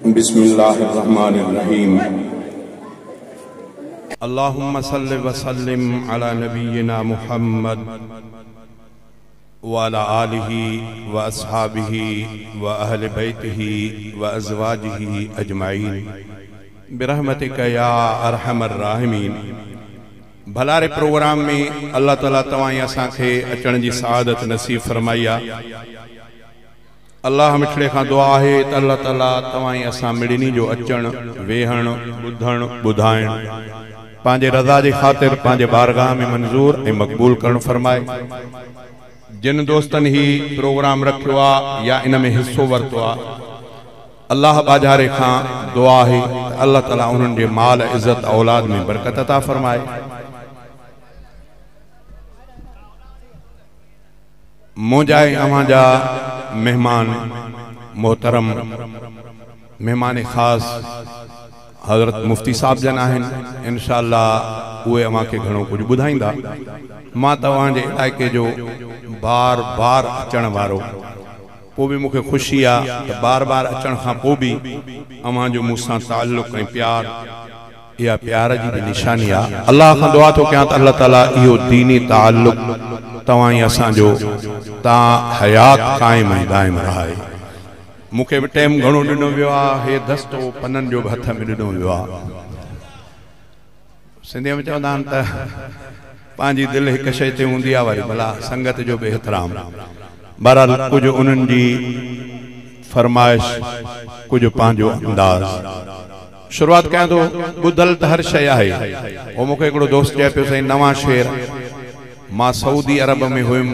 बिस्मिल्लाहिर्रहमानिर्रहीम। अल्लाहुम्मा सल्लि व सल्लिम अला नबीना मुहम्मद व अला आलिहि व अस्हाबिहि व अहल बैतिहि व अज़वाजिहि अजमाइन बिरहमतिक या अरहमर राहिमीन। भलारे प्रोग्राम में अल्लाह ताला तव्हां असांखे अचण जी सआदत नसीब फरमाई आहे। अल्लाह मिठड़े खां दुआ आहे त अल्लाह ताला तव्हां असां मिड़नी जो अचण, वेहण, ॿुधण, ॿुधाइण पंहिंजे रज़ा जे ख़ातिर पंहिंजे बारगाह में मंज़ूर ऐं मक़बूल करणु फरमाए। जिन दोस्तनि ही प्रोग्राम रखियो आहे या इन में हिसो वरितो आहे, अल्लाह बाजारे खां दुआ आहे त अल्लाह ताला उन्हनि जे माल, इज़त, औलाद में बरकत अता फरमाए। मुंहिंजा ऐं अव्हां जा मेहमान मोहतरम, मेहमान ख़ासि हज़रत मुफ्ती साहब जन आहिनि, इनशाअल्लाह उहे अव्हांखे घणो कुझु ॿुधाईंदा। मां तव्हांजे इलाइक़े जो बार बार अचण वारो, पोइ बि मूंखे ख़ुशी आहे त बार बार अचण खां पोइ बि अव्हांजो मूंसां तालुक़ ऐं प्यार, इहा प्यार जी बि निशानी आहे। अल्लाह खां दुआ थो कयां त अल्लाह ताला इहो दीनी तालुक़ तव्हां ई असांजो ता हयात क़ाइम ऐं दाइम रहाए। मूंखे बि टाइम घणो ॾिनो वियो आहे, हे दस्तो पननि जो बि हथ में ॾिनो वियो आहे। सिंधीअ में चवंदा आहिनि त पंहिंजी दिलि हिकु शइ ते हूंदी आहे, वरी भला संगत जो बि एतिराम। बहरहाल कुझु उन्हनि जी फरमाइश, कुझु पंहिंजो अंदाज़। शुरूआत कयां थो, ॿुधल त हर शइ आहे। उहो मूंखे हिकिड़ो दोस्त चए पियो, साईं नवां शेर, मां सऊदी अरब में हुयुमि,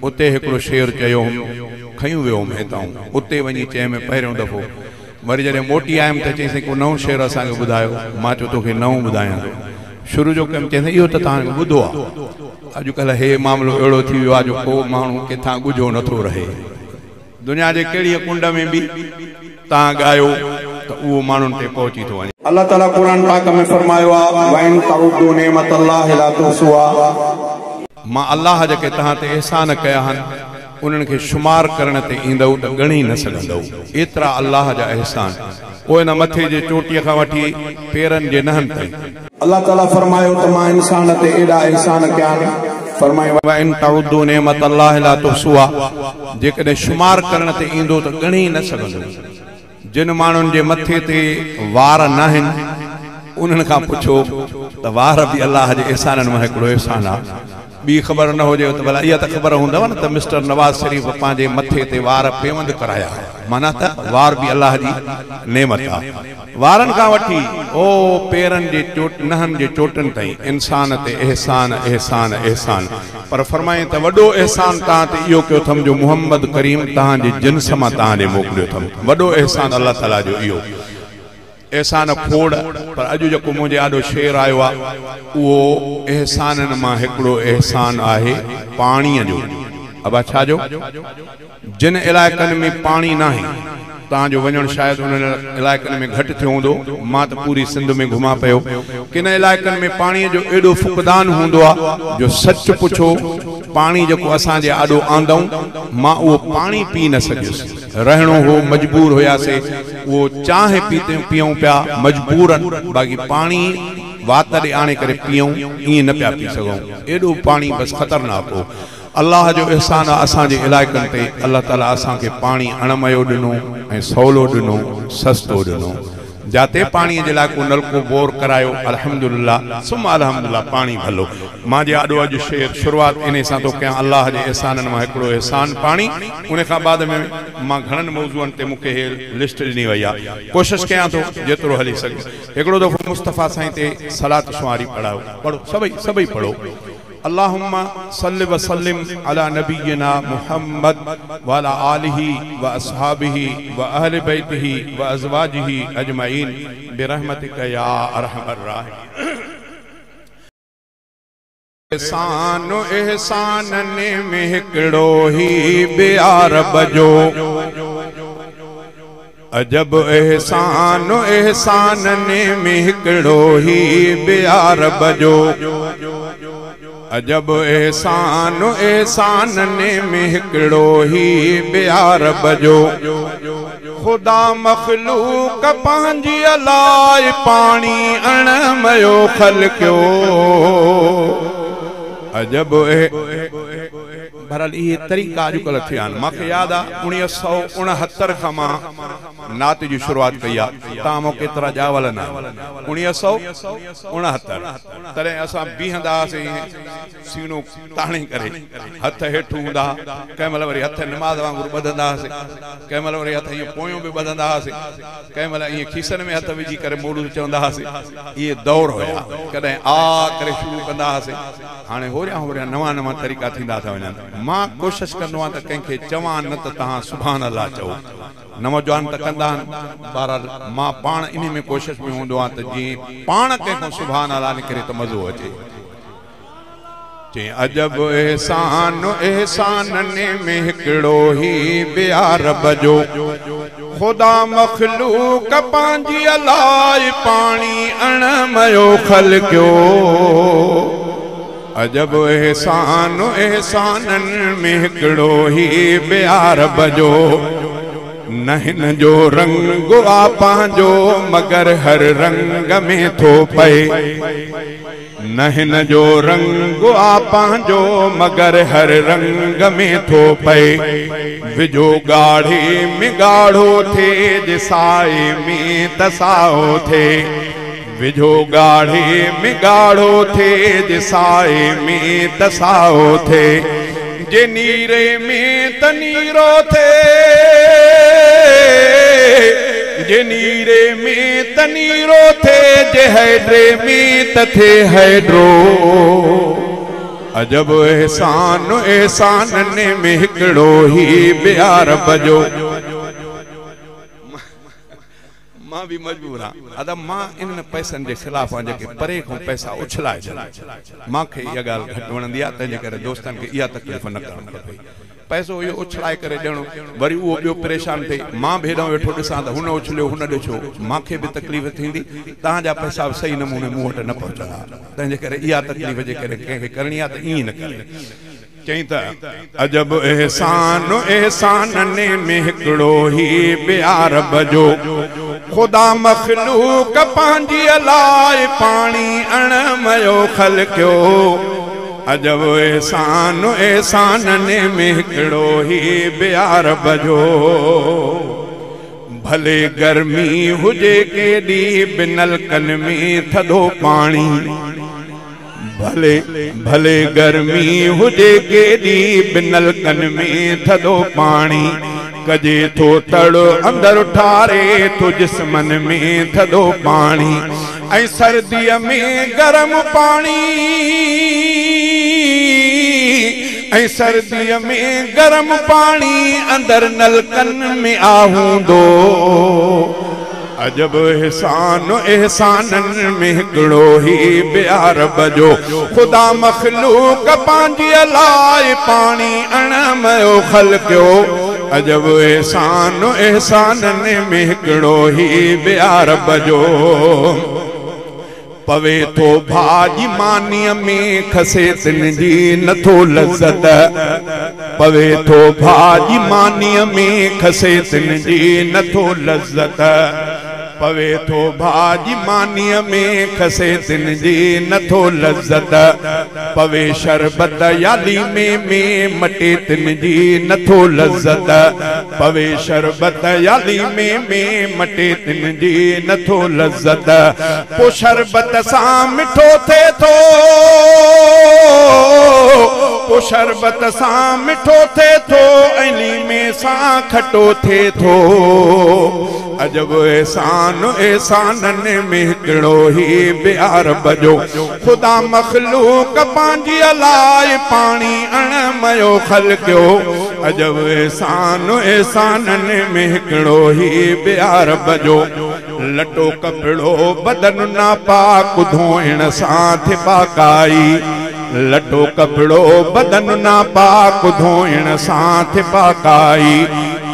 उते हिकिड़ो शेर चयो हुउमि, खयूं वियो हुउमि हितां, उते वञी चयमि पहिरियों दफ़ो। वरी जॾहिं मोटी आयुमि त चई साईं को नओं शेर असांखे ॿुधायो। मां चयो तोखे नओं ॿुधायां थो। शुरू जो कयुमि, चई साईं इहो त तव्हांखे ॿुधो आहे। अॼुकल्ह हे मामिलो अहिड़ो थी वियो आहे जो को माण्हू किथां ॻुझो नथो रहे। दुनिया जे कहिड़ी कुंड में बि तव्हां ॻायो त उहो माण्हुनि ते पहुची थो वञे। अल्लाह ताला क़ुरान पाक में फरमायो आहे, वन तउद्दू नेमतल्लाहि ला तुहसुहा। मां अल्लाह जेके तव्हां ते एहसान कया आहिनि उन्हनि खे शुमार करण ते ईंदव त ॻणी न सघंदव। एतिरा अल्लाह जा एहसान, उहे न मथे जे चोटीअ खां वठी पेरनि जे नहनि ताईं। अल्लाह ताला फरमायो त मां इंसान ते एॾा एहसान कया आहिनि। फरमायो वन तउद्दू नेमतल्लाहि ला तुहसुहा, जेकॾहिं शुमार करण ते ईंदो त ॻणी न सघंदो। जिन माण्हुनि जे मथे ते वार न आहिनि उन्हनि खां पुछो त वार बि अल्लाह जे एहसाननि मां हिकिड़ो एहसान आहे। ॿी ख़बर न हुजे त भला इहा त ख़बर हूंदव न त मिस्टर नवाज़ शरीफ़ पंहिंजे मथे ते वार पेवंद कराया, माना त वार बि अल्लाह जी नेमत आहे। वारनि खां वठी ओ पेरनि जे चोट, नहनि जे चोटनि ताईं इंसान ते एहसान एहसान एहसान। पर फरमाए त वॾो एहसान तव्हां ते इहो कयो अथमि जो मोहम्मद करीम तव्हांजे जिन्स मां तव्हां ॾे मोकिलियो अथमि। वॾो एहसान अल्लाह ताला जो इहो एहसान खोड़। पर अॼु जेको मुंहिंजे आॾो शेर आयो आहे उहो एहसाननि मां हिकिड़ो एहसान आहे पाणीअ जो। अबा छा जो? जिन इलाइक़नि में पाणी न आहे, तव्हांजो वञणु शायदि उन्हनि इलाइक़नि में घटि थियो हूंदो, मां त पूरी सिंध में घुमां पियो। किन इलाइक़नि में पाणीअ जो एॾो फुक़दान हूंदो आहे जो सच पुछो पाणी जेको असांजे आॾो आंदऊं, मां उहो पाणी पी न सघियुसि। रहणो हो, मजबूर हुयासीं, उहो चांहि पीते पियूं पिया मजबूरन, बाक़ी पाणी वात ॾे आणे करे पियूं ईअं न पिया पी सघूं। एॾो पाणी बसि ख़तरनाक हो। अल्लाह जो एहसान आहे असांजे इलाइक़नि ते, अल्लाह ताला असांखे पाणी अणमयो ॾिनो ऐं सवलो ॾिनो, सस्तो ॾिनो। जाते पाणीअ जे लाइ को नलको बोर करायो, अल्हम्दुलिल्लाह सुम अल्हम्दुलिल्लाह पाणी भलो। मां जे आॾो अॼु शेर शुरूआत इन सां थो कयां, अल्लाह जे एहसाननि मां हिकिड़ो एहसान पाणी। उन खां बाद में मां घणनि मौज़ूअनि ते मूंखे हे लिस्ट ॾिनी वई आहे, कोशिशि कयां थो जेतिरो हली सघे। हिकिड़ो दफ़ो मुस्तफ़ा साईं ते सलात सुवारी पढ़ायो, पढ़ो सभई सभई पढ़ो। अल्लाहुम्मा सल्लि व सल्लिम अला नबीना मुहम्मद व अला आलिहि व अस्हाबिहि व अहल बैतिहि व अज़वाजिहि अजमईन बिरहमतिक या अरहमर राहिमीन। एहसान एहसाननि में हिकिड़ो ही बियारब जो, अजब एहसान एहसाननि में हिकिड़ो ही बियारब जो, अजब एहसान एहसाननि में हिकिड़ो ही बियारब जो। ख़ुदा मख़लूक पंहिंजी लाइ पाणी अणमयो ख़लकियो। अजब बहरहाल इहे तरीक़ा अॼुकल्ह थिया आहिनि। मूंखे यादि आहे 1969 खां मां नात जी शुरूआत कई आहे। तव्हां मां केतिरा ॼावल न आहिनि। 1969 तॾहिं असां बीहंदा हुआसीं सीनो ताणे करे, हथ हेठि हूंदा, कंहिं महिल वरी हथ निमाज़ वांगुरु ॿधंदा हुआसीं, कंहिं महिल वरी हथ ईअं पोयों बि ॿधंदा हुआसीं, कंहिं महिल ईअं खीसनि में हथ विझी करे मोड़ू चवंदा हुआसीं। इहे दौर हुया, कॾहिं आ करे शुरू कंदा हुआसीं। हाणे होरियां होरियां नवां नवां तरीक़ा थींदा था वञनि। मां कोशिशि कंदो आहियां त कंहिंखे चवां न त तव्हां सुभान अल्लाह चओ। नौजवान त कंदा आहिनि, बहरहाल मां पाण इन में कोशिश में हूंदो आहियां त जीअं पाण कंहिंखां सुभान अल्लाह निकिरे त मज़ो अचे। चई अजब एहसान एहसाननि में हिकिड़ो ही ॿिया रब जो, ख़ुदा मख़लूक पंहिंजी लाइ पाणी अणमयो ख़लकियो। अजब एहसान एहसाननि में हिकिड़ो ही ॿिया रब जो, न हिन जो रंग आहे पंहिंजो मगर हर रंग में थो पए, न हिन जो रंग आहे पंहिंजो मगर हर रंग में थो पए। विझो ॻाढ़े में ॻाढ़ो थिए, जे साए में त साओ थिए, विझो ॻाढ़े में ॻाढ़ो थिए, जे साए में त साओ थिए, जे नीरे में त नीरो थिए, जे नीरे में त नीरो थिए, जे हाइड्रे में त थिए हाइड्रो। अजब एहसान एहसाननि में हिकिड़ो ही ॿिया रब जो। मां बि मजबूर आहियां अदा, मां इन्हनि पैसनि जे ख़िलाफ़ आहियां जेके परे खां पैसा उछलाए छॾनि। मूंखे इहा ॻाल्हि घटि वणंदी आहे, तंहिंजे करे दोस्तनि खे इहा तकलीफ़ न करणु खपे। पैसो इहो उछलाए करे ॾियणो, वरी उहो ॿियो परेशान थिए। मां बि हेॾां वेठो ॾिसां त हुन उछलियो हुन ॾिठो, मूंखे बि तकलीफ़ थींदी, तव्हांजा पैसा बि सही नमूने मूं वटि न पहुचंदा। तंहिंजे करे इहा तकलीफ़ जेकॾहिं कंहिंखे करणी आहे त ईअं न करे। चई त अजब एहसान एहसाननि में हिकिड़ो ही ॿिया रब जो, ख़ुदा मख़लूक पंहिंजी लाइ पाणी अणमयो ख़लकियो। अजब एहसान एहसाननि में हिकिड़ो ही ॿिया रब जो। भले गर्मी हुजे केॾी बि नलकनि में थधो पाणी, भले भले गर्मी हुजे केॾी बि नलकनि में थधो पाणी, कजे थो तड़ अंदरि ठारे थो जिस्मनि में थधो पाणी, ऐं सर्दीअ में गरम पाणी, ऐं सर्दीअ में गरम पाणी अंदरि नलकनि में आ हूंदो। अजब एहसान एहसाननि में हिकिड़ो ही ॿिया रब जो, ख़ुदा मख़लूक पंहिंजी लाइ पाणी अणमयो ख़लकियो। अजब एहसान एहसाननि में हिकिड़ो ही ॿिया रब जो। पवे थो भाॼी मानीअ में खसे तिन जी नथो लज़त, पवे थो भाॼी मानीअ में खसे तिन जी नथो लज़त, पवे थो भाॼी मानीअ में खसे तिन जी नथो लज़त, पवे शरबत या लीमे में मटे तिन जी नथो लज़त, पवे शरबत या लीमे में मटे तिन जी नथो लज़त। पोइ शरबत सां मिठो थिए थो, पोइ शरबत सां मिठो थिए थो, ऐं लीमे सां खटो थिए थो। अजब एहसान एहसाननि में हिकिड़ो ही ॿिया रब जो, ख़ुदा मख़लूक पंहिंजी लाइ पाणी अणमयो ख़लकियो। अजब एहसान एहसाननि में हिकिड़ो ही ॿिया रब जो। लटो कपिड़ो बदन नापाक धोइण सां थिए पाकाई, लटो कपिड़ो बदन नापाक धोइण सां थिए पाकाई,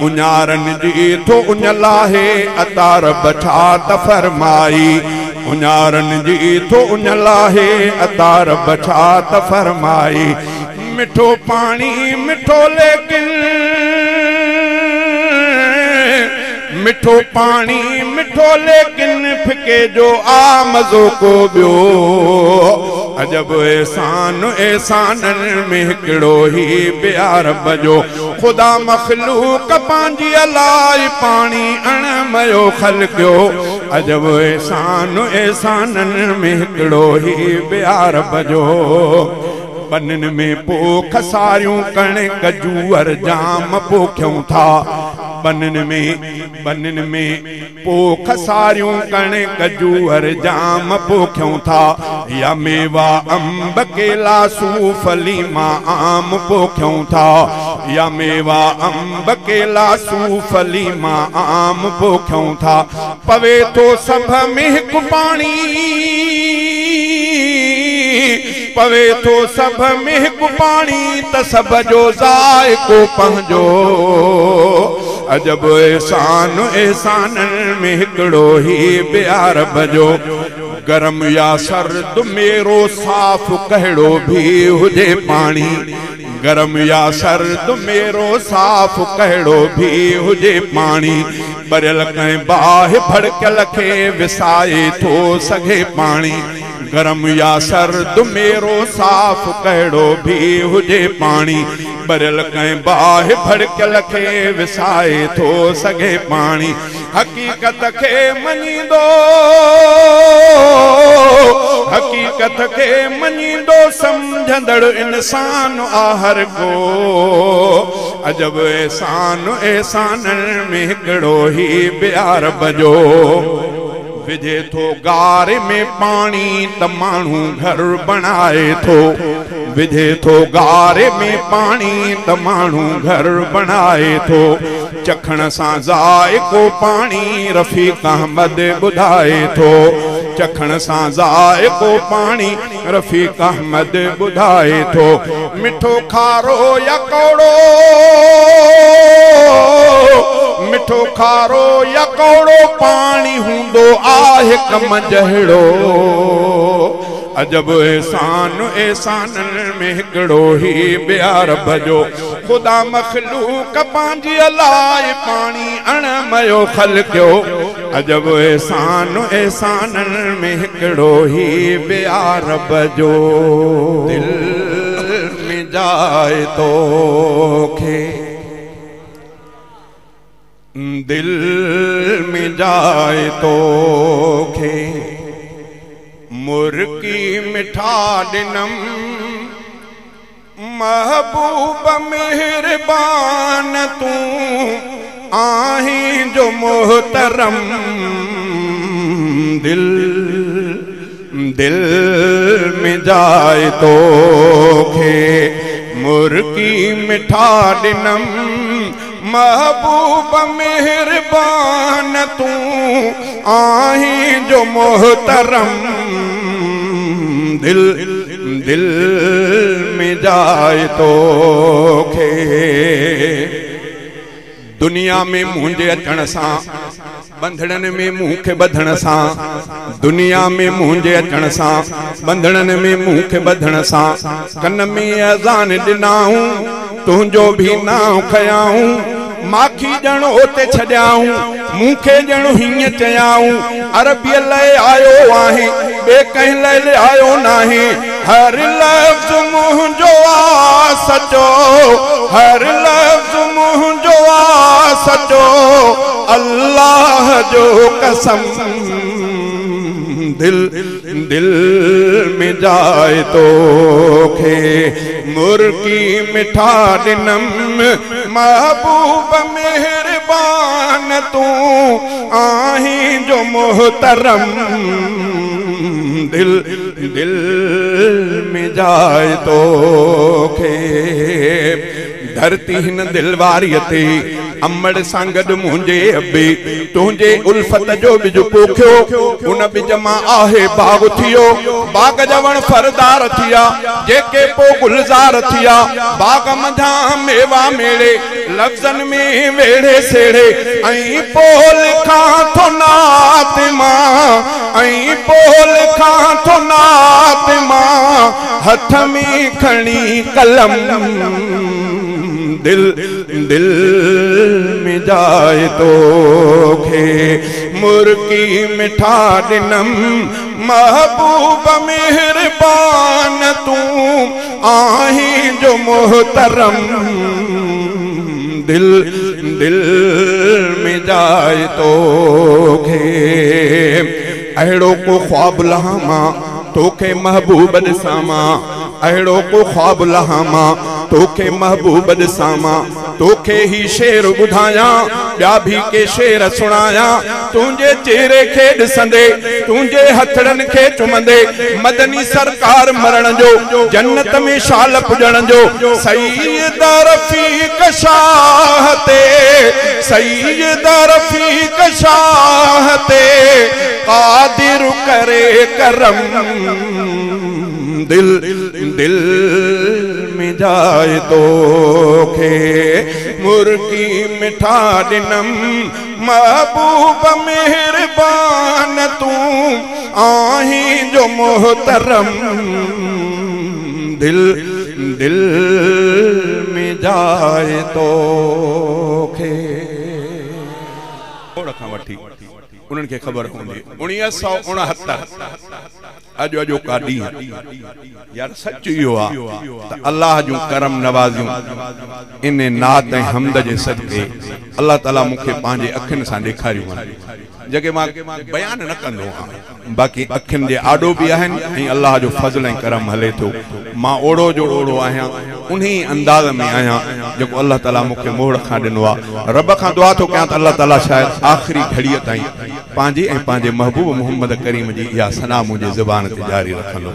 उञारनि जी थो उञ लाहे अता रब छा त फरमाई, उञारनि जी थो उञ लाहे अता रब छा त फरमाई। मिठो पाणी मिठो लेकिन, मिठो पाणी मिठो लेकिन फिके जो आ मज़ो को ॿियो। अजब एहसान एहसाननि में हिकिड़ो ही बि आ रब जो। ख़ुदा मख़लूक पंहिंजी अलाए पाणी अणमयो ख़लकियो। अजब एहसान एहसाननि में हिकिड़ो ही बि आ रब जो। ॿननि में पोख सारियूं कणिक जूअर जाम पोखियूं था। ॿननि में पोख सारियूं कणिक जूअर जाम पोखियूं था। या मेवा अंब केला सूफ़ लीमा आम पोखियूं था। या मेवा अंब केला सूफ़ लीमा आम पोखियूं था। पवे थो सभ में हिकु पाणी, पवे थो सभ में हिकु पाणी त सभ जो ज़ाइक़ो पंहिंजो। अजब एहसान एहसाननि में हिकिड़ो ही बि आ रब जो। गरम या सर्द मेरो साफ़ कहिड़ो भी हुजे पाणी। गरम या सर्द मेरो साफ़ कहिड़ो भी हुजे पाणी। ॿरियल कंहिं बाहि भड़कियल खे विसाए थो सघे पाणी। गरम या सर्द मेरो साफ़ कहिड़ो भी हुजे पाणी। ॿरियल कंहिं बाहि भड़कियल खे विसाए थो सघे पाणी। हक़ीक़त खे मञींदो, हक़ीक़त खे मञींदो सम्झंदड़ इंसान आ हर को। अजब एहसान एहसाननि में हिकिड़ो ही बि आ रब जो। विझे थो गार में पाणी त माण्हू घर बणाए थो। विझे थो गार में पाणी त माण्हू घर बणाए थो। चखण सां ज़ाइक़ो पाणी रफ़ीक़ अहमद ॿुधाए थो। चखण सां ज़ाइक़ो पाणी रफ़ीक़ अहमद ॿुधाए थो। मिठो खारो या कौड़ो, मिठो खारो या कौड़ो पाणी हूंदो आहे कम जहिड़ो। अजब एहसान एहसाननि में हिकिड़ो ही बि आ रब जो। ख़ुदा मख़लूक पंहिंजी अलाए पाणी अणमयो ख़लकियो। अजब एहसान एहसाननि में हिकिड़ो ही बि आ रब जो। दिल में जाए तोखे, दिल में जाए तोखे मुर्की मिठा ॾिनम। महबूब मेहरबान तूं आहीं जो मोहतरम। दिल दिल में जाए तोखे मुर्की मिठा ॾिनम। महबूब मेहरबान तूं आहीं जो मोहतरम। दिल दिल में जाए तोखे। दुनिया में मुंहिंजे अचण सां बंधणनि में मूंखे ॿधण सां, दुनिया में मुंहिंजे अचण सां बंधणनि में मूंखे ॿधण सां, कन में अज़ान ॾिनाऊं तुंहिंजो भी नांव खयाऊं, माखी ॼण उते छॾियाऊं, मूंखे ॼण हीअं चयाऊं, अरबीअ लाइ आयो आहे ॿिए कंहिं लाइ आयो नाहे। हर लफ़्ज़ मुंहिंजो आ सचो, हर लफ़्ज़ मुंहिंजो आ सचो, अल्लाह जो कसम। दिल दिल में जाए तोखे मुर्की मिठा ॾिनम। महबूब मेहरबान तूं आहीं जो मोहतरम। दिल दिल में जाए तोखे। धरती हिन दिल वारीअ ते अमड़ सां गॾु मुंहिंजे अबे तुंहिंजे उल्फत जो बिज पोखियो, उन बिज मां आहे बाग़ थियो, बाग़ जा वण फरदार थिया, जेके पोइ गुलज़ार थिया, बाग़ मंझां मेवा मेड़े, लफ़्ज़नि में वेड़े सेड़े, ऐं पोइ लिखां थो नात मां, ऐं पोइ लिखां थो नात मां, हथ में खणी कलम। दिल दिल में में जाए तोखे मुर्की मिठा ॾिनम महबूब मेहरबान तूं आहीं जो मोहतरम दिल दिल में जाए तोखे अहिड़ो को ख्वाब लहां मां तोखे महबूब ॾिसां मां अहिड़ो को ख्वाब लहां मां तोखे महबूब ॾिसां मां तोखे ही शेर ॿुधायां ॿिया बि के शेर सुणायां तुंहिंजे चेहरे खे ॾिसंदे तुंहिंजे हथड़नि खे चुमंदे मदनी सरकार मरण जो जन्नत में शाल पुॼण जो सैयद रफ़ीक शाह ते सैयद रफ़ीक शाह ते क़ादिर करे करम दिल दिल में जाए तोखे मुर्की मिठा ॾिनम महबूब मेहरबान तूं आहीं जो मोहतरम दिल दिल में जाए तोखे। खां वठी उन्हनि खे ख़बर हूंदी 1969 अॼु अॼोका ॾींहुं यार सच इहो आहे त अलाह जूं करम नवाज़ियूं इन नात ऐं हमद जे सदक़े अलाह ताला मूंखे पंहिंजे अखियुनि सां ॾेखारियूं आहिनि जेके मां बयानु न कंदो आहियां बाक़ी अखियुनि जे आॾो बि आहिनि ऐं अलाह जो फज़ल ऐं करम हले थो। मां ओड़ो जो ओड़ो आहियां उन अंदाज़ में आहियां जेको अलाह ताला मूंखे मोड़ खां ॾिनो आहे। रब खां दुआ थो कयां त अलाह ताला शायदि आख़िरी घड़ीअ ताईं पंहिंजी ऐं पंहिंजे महबूब मोहम्मद करीम जी इहा सना मुंहिंजे ज़बान ते जारी रखंदो।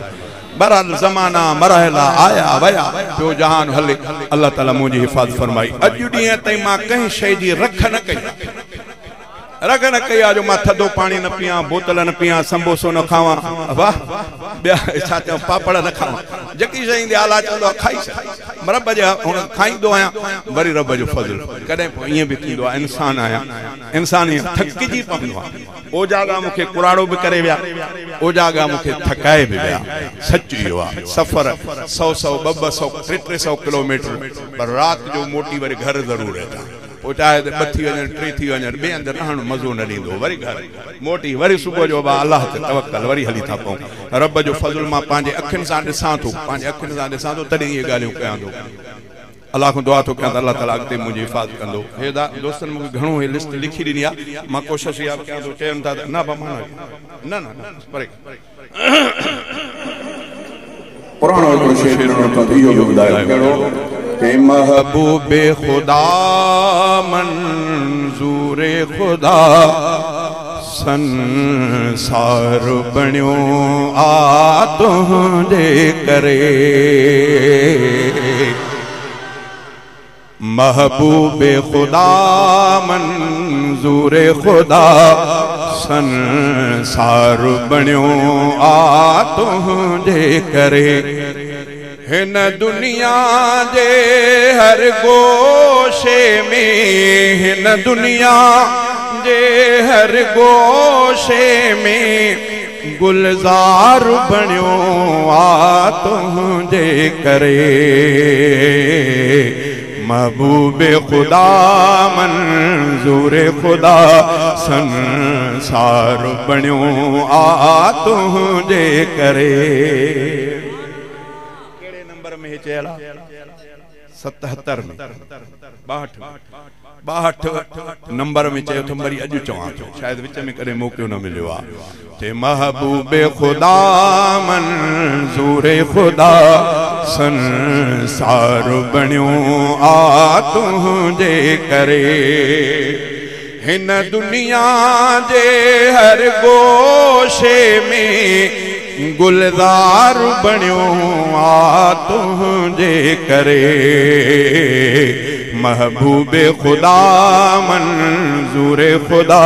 बहरहाल ज़माना मरहला आया वया पियो जहान हले अलाह ताला मुंहिंजी हिफ़ाज़त फरमाई। अॼु ॾींहं ताईं मां कंहिं शइ जी रख न कई रख न कई आहे जो मां थधो पाणी न पीआं बोतल न पीआं संबोसो न खावां वाह ॿिया छा चवां पापड़ न खावां जेकी शइ ईंदी आहे अलाह चवंदो आहे खाई छॾ रब जे हुन खाईंदो आहियां वरी रब जो फज़ल कॾहिं पोइ ईअं बि थींदो आहे इंसान आहियां इंसान ईअं थकिजी पवंदो आहे। ओजागा मूंखे कुराड़ो बि करे विया ओजागा मूंखे थकाए बि विया। सच इहो आहे सफ़र 100 100 200 200 300 300 किलोमीटर पर राति जो मोटी वरी घर ज़रूरु अचां पोइ चाहे त ॿ थी वञनि टे थी वञनि ॿिए हंधि रहणु मज़ो न ॾींदो वरी घर मोटी वरी सुबुह जो अलाह ते तवकल वरी हली था पऊं। रब जो फज़ुल मां पंहिंजे अखियुनि सां ॾिसां थो पंहिंजे अखियुनि सां ॾिसां थो तॾहिं इहे ॻाल्हियूं कयां थो। अलाह खां दुआ थो कयां त अलाह ताला अॻिते मुंहिंजी हिफ़ाज़त कंदो। हे दोस्तनि मूंखे घणो हे लिस्ट लिखी ॾिनी आहे मां कोशिशि इहा कयां थो चयनि था त न बाबा न न न परे पुराणो हिकिड़ो शेर ॾिनो अथव त इहो बि ॿुधायो कहिड़ो के महबूब खुदा मंजूर खुदा संसार बणियो आ तुंहिंजे करे महबूब खुदा मंजूर खुदा संसार बणियो आ तुंहिंजे करे हिन दुनिया जे हर गोशे में हिन दुनिया जे हर गोशे में गुलजार बणियो आ तुंहिंजे करे महबूब खुदा मंजूर खुदा संसार बणियो आ तुंहिंजे करे। कहिड़े नंबर में चयल आहे? 77 में 62 नंबर में चयो अथमि वरी अॼु चवां थो शायदि विच में कॾहिं मौक़ो न मिलियो आहे। ते महबूब खुदा मंजूर खुदा संसार बणियो आ तुंहिंजे करे हिन दुनिया जे हर गोशे में गुलज़ार बणियो आ तुंहिंजे करे महबूब खुदा मंजूर खुदा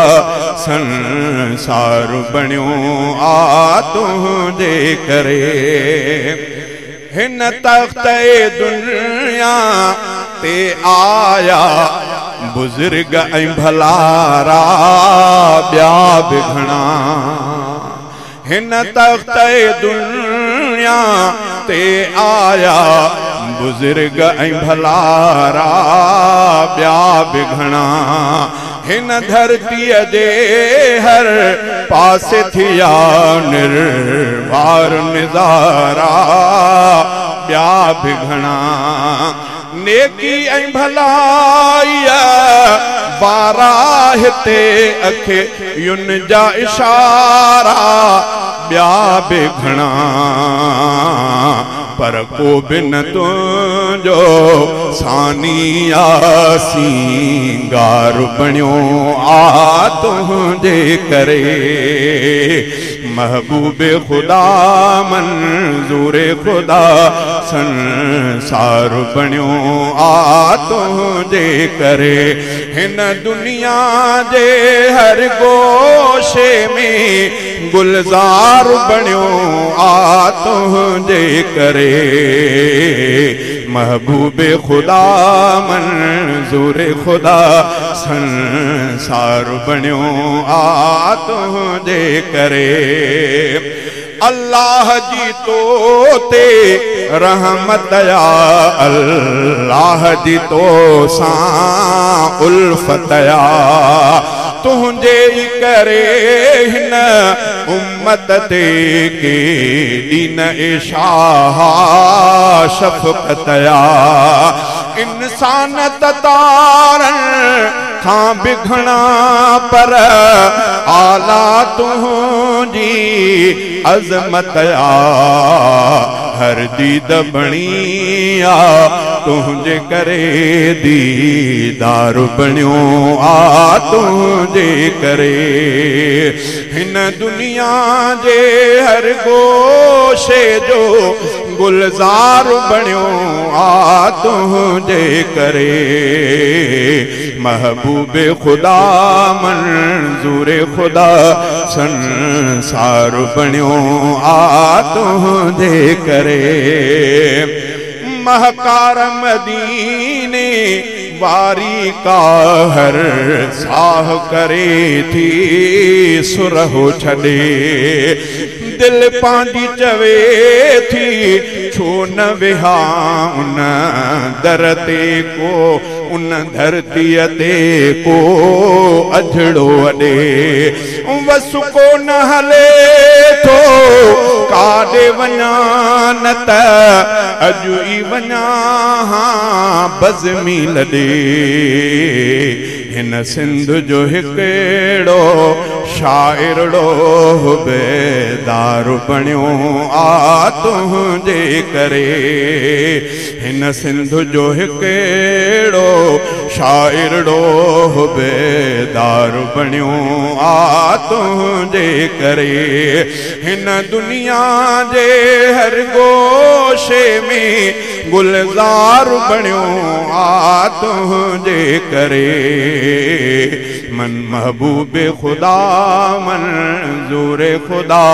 संसार बणियो आ तुंहिंजे करे हिन तख़्त दुनिया ते आया बुज़ुर्ग ऐं भलारा ॿिया बि घणा हिन तख़्त दुनिया ते आया बुज़ुर्ग ऐं भलारा ॿिया बि घणा। हिन धरतीअ जे हर पासे थिया निर्वार नज़ारा ॿिया बि घणा। नेकी ऐं भलाई वारा हिते अखियुनि जा इशारा ॿिया बि घणा। पर को बि न तुंहिंजो सानी आ सिंगार बणियो आ तुंहिंजे करे। महबूब खुदा मंज़ूर खुदा संसार बणियो आ तुंहिंजे करे। हिन दुनिया जे हर गोशे में गुलज़ार बणियो आ तुंहिंजे करे। महबूब खुदा मंज़ूर खुदा संसार बणियो आ तुंहिंजे करे। अल्लाह जी तो ते रहमत आ, अल्लाह जी तो सां उल्फत आ। तुंहिंजे ई करे हिन उम्मत ते केॾी न शाह शफ़क़त आ। इंसान त तारनि खां बि घणा पर आला तुंहिंजी अज़मत आ। हर दीद बणी आ तुंहिंजे करे दीदार बणियो आ तुंहिंजे करे। हिन दुनिया जे हर गोशे जो गुलज़ार बणियो आ तुंहिंजे करे। महबूब खुदा मंज़ूर खुदा संसार बणियो आ तुंहिंजे करे। महकार मदीने वारी का हर साह करे थी सुरहो छॾे। दिल पंहिंजी चवे थी छो न विहा उन दर ते को, उन धरतीअ ते को अझड़ो अॾे। वस को न हले थो काॾे वञा न त अॼु ई वञा बज़मी लॾे। हिन सिंध जो हिकिड़ो शाइरड़ो बेदार बणियो आ तुंहिंजे करे। हिन सिंध जो हिकिड़ो शाइरड़ो बेदार बणियो आ तुंहिंजे करे। हिन दुनिया जे हर गोशे में गुलज़ार बणियो आ तुंहिंजे करे। मन महबूब खुदा मंज़ूर खुदा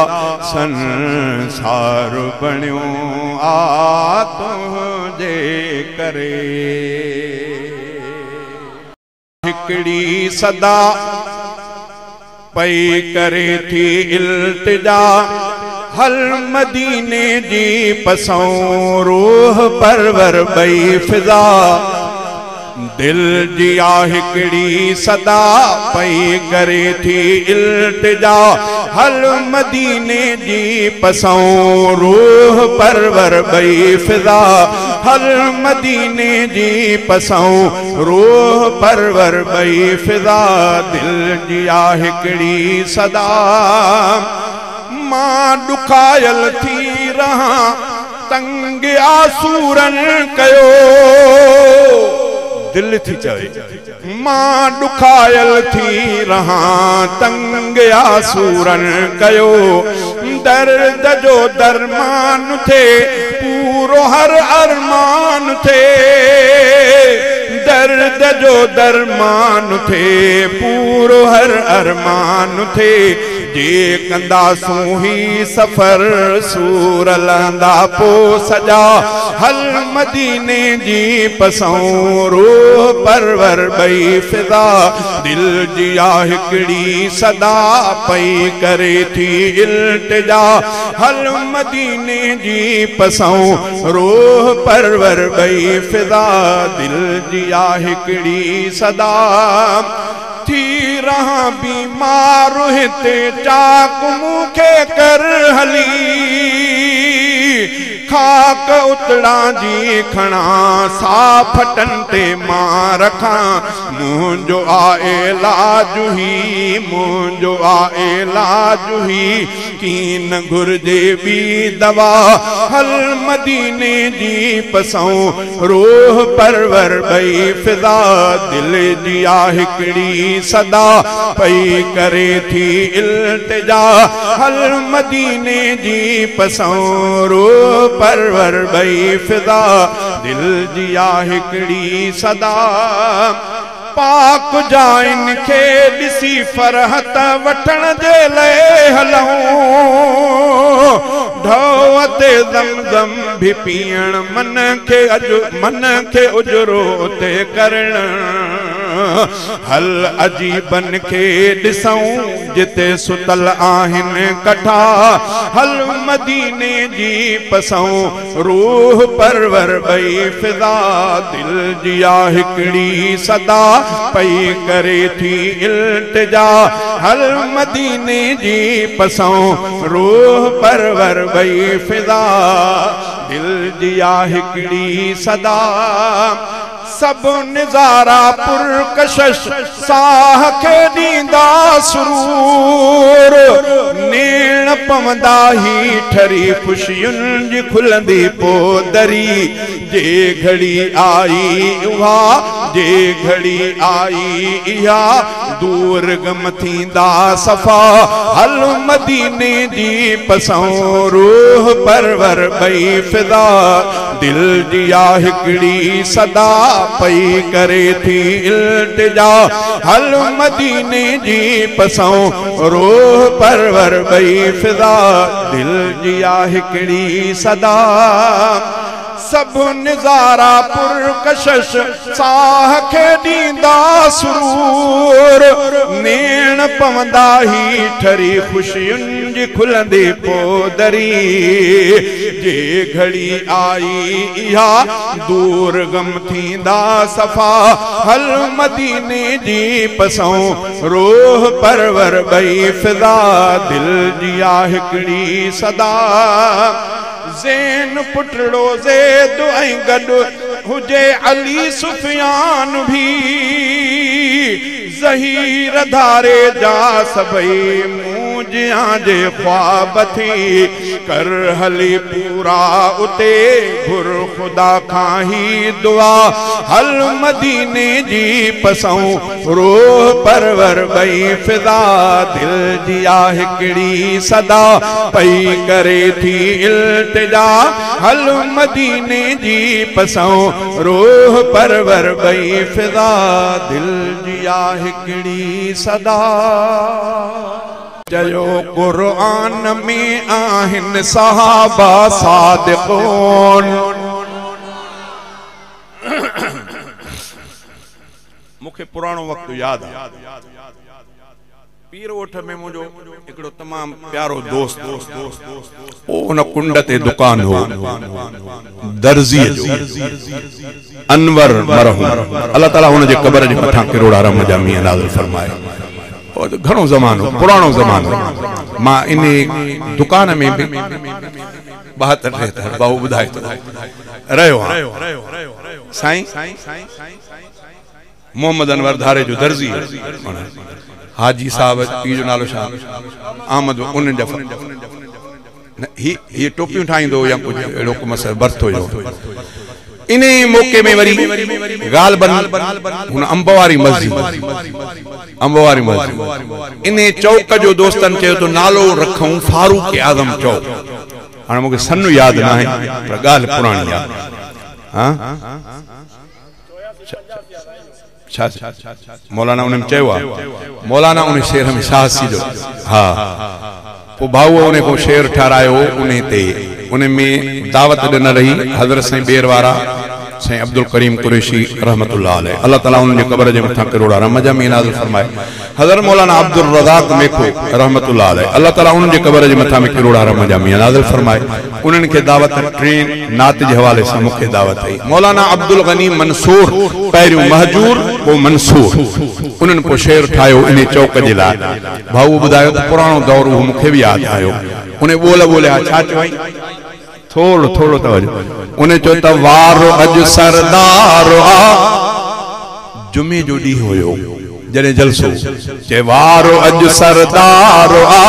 संसार बणियो आ तुंहिंजे करे। हिकिड़ी सदा पई करे थी इल्तिजा, हल मदीने जी पसऊं रूह परवर बई फ़िज़ा। दिल जी आ हिकिड़ी सदा पई करे थी इल्तिजा, हल मदीने जी पसऊं रूह परवर बई फ़िज़ा। हल मदीने जी पसऊं रूह परवर बई फ़िज़ा। दिल जी आ हिकिड़ी सदा मां ॾुखायल थी रहां तंग आसूरनि कयो। दिल थी चवे मां ॾुखायल थी रहां तंग आसूरनि कयो। दर्द जो दरमान थे पूरो हर अरमान थे। दर्द जो दरमान थिए पूरो हर अरमान थिए जे कंदासूं ही सफ़र सूर लहंदा पो सॼा हल मदीने जी पसऊं रूह परवर ॿई फ़िज़ा दिल जी आ हिकिड़ी सदा पई करे थी इल्तिजा हल मदीने जी पसऊं रूह परवर ॿई फ़िज़ा दिल जी आ हिकिड़ी सदा थी रहा बीमार हिते चाक मूंखे कर हली खाक उतड़ा जी खणा सा फटन ते मां रखां मुंहिंजो आहे इलाज ही मुंहिंजो आहे इलाज ही कीन घुर्जे ॿी दवा हल मदीने जी पसऊं रूह परवर ॿई फ़िज़ा दिल जी आ हिकिड़ी सदा पई करे थी इल्तिजा हल मदीने जी पसऊं रूह परवर ॿई फ़िज़ा दिल जी आ हिकिड़ी सदा पाक जाइन खे ॾिसी फरहत वठण जे लाइ हलूं ढो ते ज़मज़म बि पीअण मन खे उजरो ते करण हल अजीबन खे ॾिसूं जिते सुतल आहिनि कठा हल मदीने जी पसऊं रूह परवर ॿई फ़िज़ा दिल जी आ हिकिड़ी सदा पई करे थी इल्तिजा हल मदीने जी पसऊं रूह परवर ॿई फ़िज़ा दिल जी आ हिकिड़ी सदा सब नज़ारा पुरकशश साह खे ॾींदा सुरूर नेण पवंदा ही ठरी ख़ुशियुनि जी खुलंदी पो दरी जे घड़ी आई उहा जे घड़ी आई इहा दूर गम थींदा सफ़ा हल मदीने जी पसऊं रूह परवर ॿई फ़िज़ा दिल जी आ हिकिड़ी सदा पई करे थी इल्तिजा हल मदीने जी पसऊं रूह परवर ॿई फ़िज़ा दिल जी आ हिकिड़ी सदा सब नज़ारा पुरकशश साह खे ॾींदा सुरूर नेण पवंदा ही ठरी ख़ुशियुनि जी खुलंदी पो दरी जे घड़ी आई इहा दूर गम थींदा सफ़ा हल मदीने जी पसऊं रूह परवर ॿई फ़िज़ा दिल जी आ हिकिड़ी सदा ज़ैन पुटड़ो ज़ैद ऐं गॾु हुजे अली सुफियान भी ज़हीर धारे जा सभई मूं जियां जे ख़्वाब थी कर हली पूरा उते घुर ख़ुदा खां ही दुआ हल मदीने जी पसऊं रूह परवर ॿई फ़िज़ा दिल जी आ हिकिड़ी सदा पई करे थी इल्तिजा हल मदीने जी पसऊं रूह परवर ॿई फ़िज़ा दिल जी आ हिकिड़ी सदा चयो क़ुरान में आहिनि सहाबा सादिक़ून। मूंखे पुराणो वक़्तु यादि आहे। पीर ॻोठ में मुंहिंजो हिकिड़ो तमामु प्यारो दोस्त उन कुंड ते दुकान हो दर्ज़ीअ जो, अनवर मरहूम, अलाह ताला हुनजे क़बर जे मथां किरोड़ा रहम जा मींहुं नाज़िल फरमाए। घणो ज़मानो, पुराणो ज़मानो, मां इन दुकान में बि 72 73 बाबू ॿुधाए थो रहियो आहियां। साईं मोहम्मद अनवर धारे जो दर्ज़ी, हाजी साहब पीउ जो नालो छा आमद, उन्हनि जा ही हीअ टोपियूं ठाहींदो या कुझु अहिड़ो को मसइलो बर्थ हुयो। इन मौके में वरी ग़ालिबन हुन अंब वारी मस्जिद, अंब वारी मस्जिद इन चौक जो दोस्तनि चयो त नालो रखूं फारूक आज़म चौक। हाणे मूंखे सन यादि न आहे, पर ॻाल्हि पुराणी आहे। हा छा मौलाना उन्हें चयो आहे मौलाना उन शेर में शाह जो हा पोइ भाऊ उन को शेर ठारायो उन ते उन में दावत ॾिनल रही हज़रत साईं बेर वारा साईं अब्दुल करीम कुरैशी रहमतुल्लाह अलैह अल्लाह ताला उन्हनि जे क़ब्र जे मथां करोड़ा रहम जा मींहुं नाज़िल फरमाए। हज़रत मौलाना अब्दुल रज़ाक मेखो रहमतुल्लाह अलैह अल्लाह ताला उन्हनि जे क़ब्र जे मथां बि करोड़ा रहम जा मींहुं नाज़िल फरमाए। उन्हनि खे दावत ट्रेन नात जे हवाले सां मूंखे दावत आई। मौलाना अब्दुल गनी मंसूर पहिरियों महजूर पोइ मंसूर उन्हनि पोइ शेर ठाहियो इन चौक जे लाइ। भाऊ ॿुधायो त पुराणो दौर उहो मूंखे बि यादि आयो। उन ॿोल ॿोलिया छा चवई थोरो थोरो तवजो। उन चयो त वारो अॼु सरदार आ जुमे जो ॾींहुं हुयो जॾहिं जलसो चए वारो अॼु सरदार आ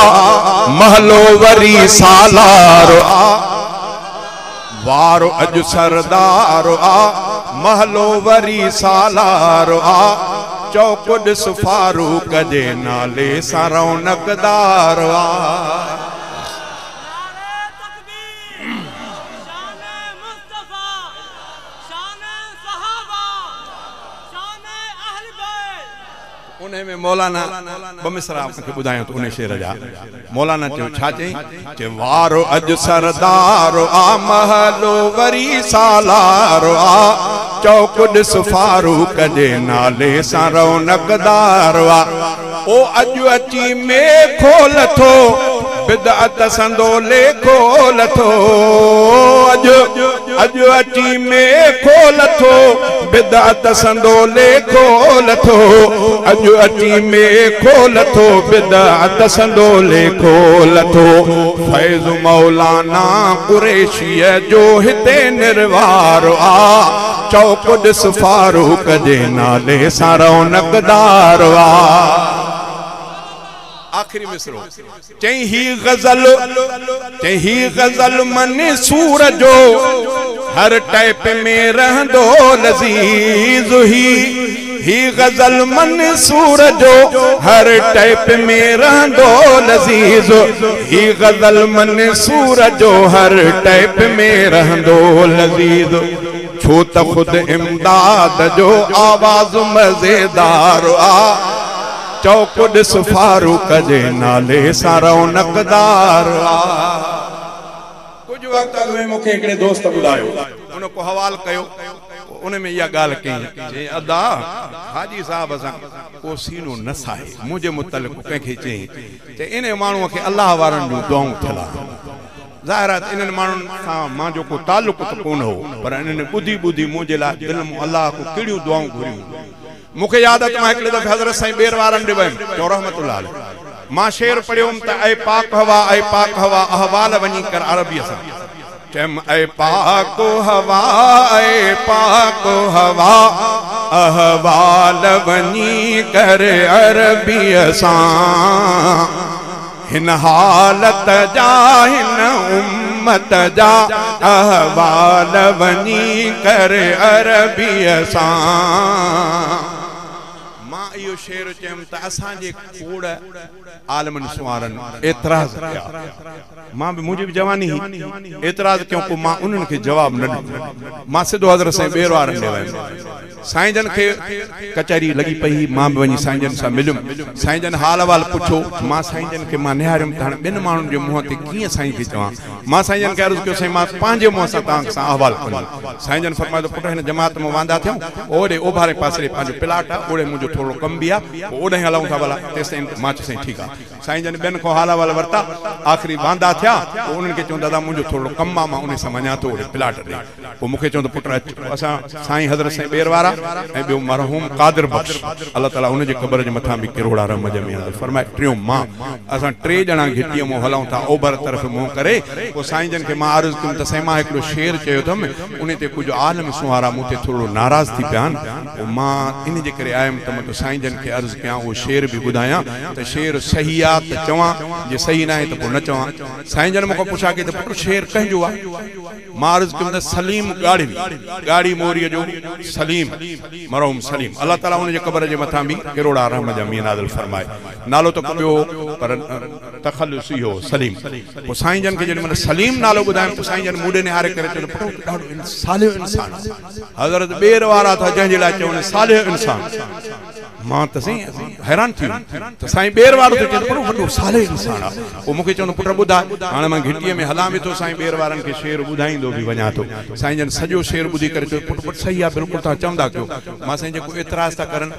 महलो वरी सालार आ वारो अॼु सरदार आ महलो वरी सालार आ चौक ॾिस फारूक जे नाले सां रौनकदार आ। उन में मौलाना ॿ मिसरा मूंखे ॿुधायो त उन शेर जा मौलाना चयो छा चई चए वारो अॼु सरदार आ महलो वरी सालार आ चौक ॾिस फारूक जे नाले सां रौनकदार आ ओ अॼु अची मेखो लथो बिदअत संदो लेखो लथो अॼु अॼु अची मेखो लथो बिदअत संदो लेखो लथो अॼु अची मेखो लथो बिदअत संदो लेखो लथो फैज़ मौलाना कुरैशीअ जो हिते निरवार आ चौक ॾिस फारूक जे नाले सां रौनकदार आ। आखिरी मिसरो चई ही गज़ल मंसूर जो हर टाइप में रहंदो लज़ीज़ ही गज़ल मंसूर जो हर टाइप में रहंदो लज़ीज़ ही गज़ल मंसूर जो हर टाइप में रहंदो लज़ीज़ छो त ख़ुद इमदाद जो आवाज़ मज़ेदार आ चौक ॾिस फारूक जे नाले सां रौनकदार आ। कुझु वक़्तु अॻु में मूंखे हिकिड़े दोस्त ॿुधायो उन को हवाल कयो उन में इहा ॻाल्हि कई चई अदा हाजी साहब सां को सीनो न साहे मुंहिंजे मुतलिक़ कंहिंखे चई त इन माण्हूअ खे अलाह वारनि जूं दुआऊं थियल आहिनि। ज़ाहिर आहे त इन्हनि माण्हुनि सां मुंहिंजो को तालुक़ु त कोन हो पर इन्हनि ॿुधी ॿुधी मुंहिंजे लाइ दिलि मां अलाह को कहिड़ियूं दुआऊं घुरियूं। मूंखे यादि आहे त मां हिकिड़े दफ़े हज़रत साईं बेर वारनि ॾे वियुमि चओ रहमतुल्लाह अलैह मां शेर पढ़ियो हुउमि त ऐ पाक हवा ऐ पाक हवा अहवाल वञी कर अरबीअ सां चयमि ऐ पाक हवा ऐ पाक हवा अहवाल वञी कर अरबीअ सां हिन हालत जा हिन उम्मत जा अहवाल वञी कर अरबीअ सां। मां इहो शेर चयमि त असांजे खोड़ आलमनि सुवारनि एतिराज़ कया। मां बि मुंहिंजी बि जवानी हुई एतिराज़ कयूं पोइ मां उन्हनि खे जवाबु न ॾिनो। मां सिधो हज़रत साईं ॿेर वारनि ॾे वियुमि। साईं जन खे कचहरी लॻी पई हुई मां बि वञी साईं जन सां मिलियुमि। साईं जन हाल अहिवाल पुछो मां साईं जन खे मां निहारियुमि त हाणे ॿिनि माण्हुनि जे मुंहं ते कीअं साईं खे चवां। मां साईं जन खे अर्ज़ु कयो साईं मां पंहिंजे मुंहं सां तव्हां सां अहिवाल कंदुमि। साईं जन फरमायो त पुट हिन जमात मां वांदा थियूं ओॾे ओभारे पासे पंहिंजो प्लाट आहे ओॾे मुंहिंजो थोरो कमु बि आहे पोइ ओॾे हलूं था भला तेसिताईं। मां चयो साईं ठीकु आहे। साईं जन ॿियनि खां हाल अहिवाल वरिता आख़िरी वांदा थिया पोइ उन्हनि खे चयो दादा मुंहिंजो थोरो कमु आहे मां उन सां वञा थो ओॾे प्लाट ॾे। पोइ मूंखे चयो त पुट अच। असां साईं हज़रत साईं ॿेर वारा ऐं ॿियो मरहूम कादिर बख़्श अलाह ताला उनजे क़ब्र जे मथां बि किरोड़ा रहम ज फरमाए। टियों मां असां टे ॼणा घिटीअ मां हलूं था ओभर तरफ़ मुंहुं करे। पोइ साईं जन खे मां अर्ज़ु कयुमि त साईं मां हिकिड़ो शेर चयो अथमि उन ते कुझु आलम सुहारा मूं ते थोरो नाराज़ थी पिया आहिनि। पोइ मां इन जे करे आयुमि त मां साईं जन खे अर्ज़ु कयां उहो शेर बि ॿुधायां त शेर सही आहे त चवां जे सही न आहे त पोइ न चवां। साईं जन मूंखां पुछा कई त पुट शेर कंहिंजो आहे? मां अर्ज़ु कयुमि त सलीम ॻाढ़ी ॻाढ़ी मोरीअ जो सलीम मरहूम सलीम अल्लाह ताला उन जे क़ब्र जे मथां बि किरोड़ा रहम जा मींहुं नाज़िल फरमाए। नालो त ॿियो पर तख़ल्लुस इहो सलीम। पोइ साईं जन खे जेॾी महिल सलीम नालो ॿुधायुमि त साईं जन मूं ॾे निहारे करे चयो पुट ॾाढो सालिह इंसान। हज़रत ॿेर वारा था जंहिंजे लाइ चवनि सालिह इंसान। मां त साईं हैरान थी वियुमि त साईं ॿेर वारो थो चए त पुट वॾो सालिह इंसान आहे। पोइ मूंखे चवंदो पुट ॿुधाए। हाणे मां घिटीअ में हलां बि थो साईं ॿेर वारनि खे शेर ॿुधाईंदो बि वञा थो। साईं जन सॼो शेर ॿुधी करे चयो पुट पुट सही आहे बिल्कुलु तव्हां चवंदा कयो। मां साईं जेको एतिराज़ था करनि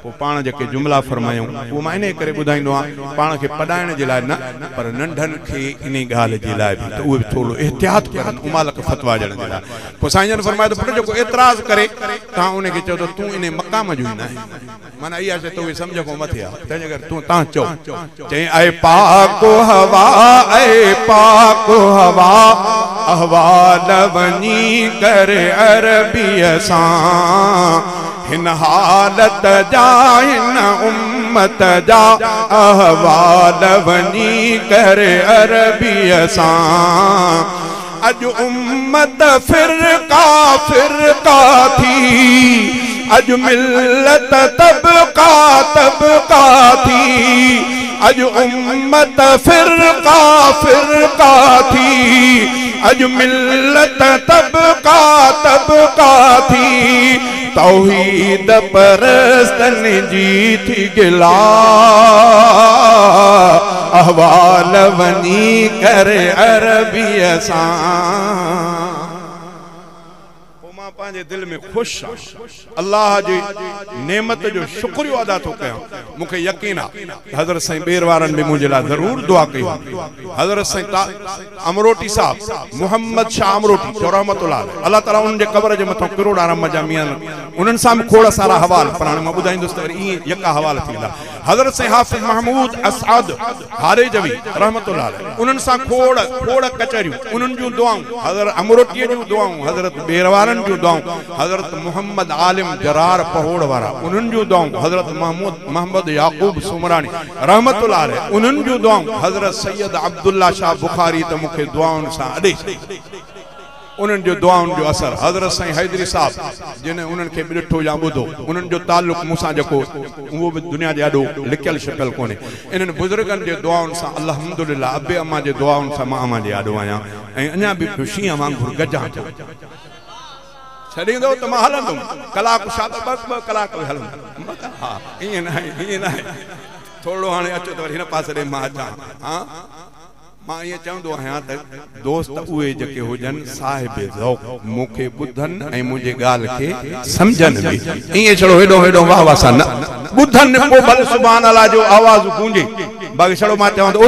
पोइ पाण जेके जुमिला फरमायूं उहो मां इन करे ॿुधाईंदो आहियां पाण खे पढ़ाइण जे लाइ न पर नंढनि खे इन ॻाल्हि जे लाइ बि त उहे बि थोरो एहतियात करनि उमालक फतवा ॾियण जे लाइ। पोइ साईं जन फरमायो त पुट जेको एतिराज़ करे तव्हां उनखे चओ त तूं इन मक़ाम जो ई न आहीं, माना इहा शइ तोखे सम्झ खां मथे आहे, तंहिंजे करे तूं तव्हां चओ। चई ऐ पाक हवा ऐ पाक हवा अहवाल वञी करे अरबीअ सां, हिन हालत जा हिन उम्मत जा अहवाल वञी करे अरबीअ सां। अॼु उम्मत फिरका फिरका थी, अॼु मिलत तबका तबका थी, अॼु उम्मत फिरका फिरका थी, अॼु मिलत तबका तबका थी। तौहीद परस्तनि जी थी गिला अहवाल वञी करे अरबीअ सां। मां पंहिंजे दिलि में ख़ुशि आहियां, अल्लाह जी नेमत जो शुक्रियो अदा थो कयां। मूंखे यकीन आहे हज़रत साईं ॿेर वारनि बि मुंहिंजे लाइ ज़रूरु दुआ कई हूंदी। हज़रत साईं अमरोटी साहब मोहम्मद शाह अमरोटी चओ रहमतुल्लाह अल्लाह ताला उन्हनि जे क़ब्र जे मथां किरोड़ा रहम जा मींहुं उन्हनि सां बि खोड़ सारा हवाल पर हाणे मां ॿुधाईंदुसि त वरी ईअं यका हवाल थी वेंदा। हज़रत साईं हाफ़िज़ महमूद असद हारेजवी रहमतुल्लाह उन्हनि सां खोड़ खोड़ कचहरियूं उन्हनि जूं दुआऊं, हज़रत अमरोटीअ जूं दुआऊं, हज़रत ॿेर वारनि जूं दुआऊं, हज़रत मोहम्मद आलिम जरार पहोड़ वारा उन्हनि जूं दुआऊं, हज़रत मोहम्मद याक़ूब सुमरानी रहमतुल्लाह उन्हनि जूं दुआऊं, हज़रत सैयद अब्दुल्ला शाह बुखारी त मूंखे दुआउनि सां अॾे उन्हनि जो दुआउनि जो असरु। हज़रत साईं हैदरी साहब जिन उन्हनि खे बि ॾिठो या ॿुधो उन्हनि जो तालुक़ मूंसां जेको उहो बि दुनिया जे आॾो लिकियलु छिपियलु कोन्हे। इन्हनि बुज़ुर्गनि जे दुआउनि सां अल्हम्दुलिल्लाह अबे अम्मा जे दुआउनि सां मां अव्हां जे आॾो आहियां ऐं अञा बि शींहं वांगुरु गजां थो। छॾींदो त मां हलंदुमि कलाक छा त ॿ कलाक बि हलंदुमि। हा ईअं न आहे ईअं न आहे, थोरो हाणे अचो त वरी हिन पासे ॾे मां अचां। हा मां ईअं चवंदो आहियां त दोस्त उहे जेके हुजनि साहिब ज़ौक़ मूंखे ॿुधनि ऐं मुंहिंजी ॻाल्हि खे सम्झनि बि, ईअं छड़ो हेॾो हेॾो वाह वाह सां न ॿुधनि पोइ भले सुभान अल्लाह जो आवाज़ गूंजे, बाक़ी छड़ो मां चवां थो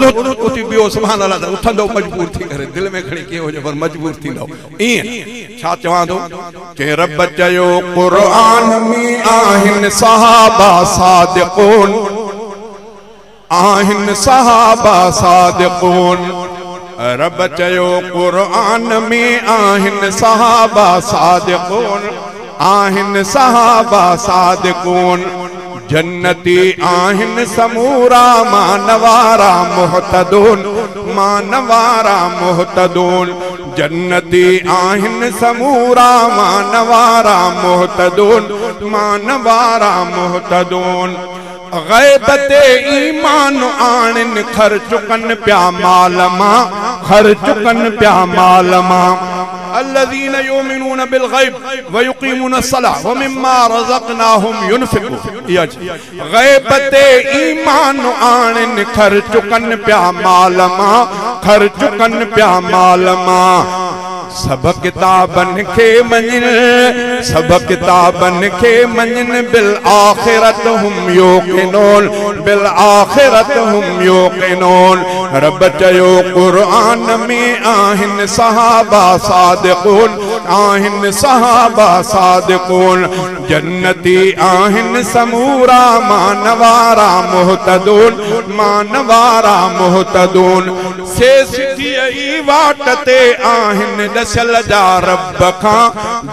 उथी ॿियो सुभान अल्लाह त उथंदो मजबूर थी करे दिलि में खणी कीअं हुजे पर मजबूर थींदो। ईअं छा चवां थो? चई रब चयो क़ुर्आन में आहिनि सहाबा सादिक़ून, आहिनि सहाबा सादिक़ून। रब चयो क़ुर्आन में आहिनि सहाबा सादिक़ून, आहिनि सहाबा सादिक़ून। जन्नती आहिनि समूरा मानवारा मुहतदून, मानवारा मुहतदून। जन्नती आहिनि समूरा मानवारा मुहतदून, मानवारा मुहतदून। ग़ैब ते ईमान आणनि ख़र्च कनि पिया माल मां, ख़र्च कनि पिया माल मां। अल्लज़ीन युमिनून बिलग़ैब वयुक़ीमून अस्सलाह वमिम्मा रज़क़नाहुम युनफ़िक़ून। ग़ैब ते ईमान आणनि ख़र्च कनि पिया माल मां, ख़र्च कनि पिया माल मां। सभु किताबनि खे मञनि, सभु किताबनि खे मञनि। बिल आख़िरत हुम यूक़िनून, बिल आख़िरत हुम यूक़िनून। रब चयो क़ुर्आन में आहिनि सहाबा सादिक़ून, आहिनि सहाबा सादिक़ून। जन्नती आहिनि समूरा मानवारा मुहतदून, मानवारा मुहतदून। से सिधी ई वाट ते आहिनि ॾसियल जा रब खां,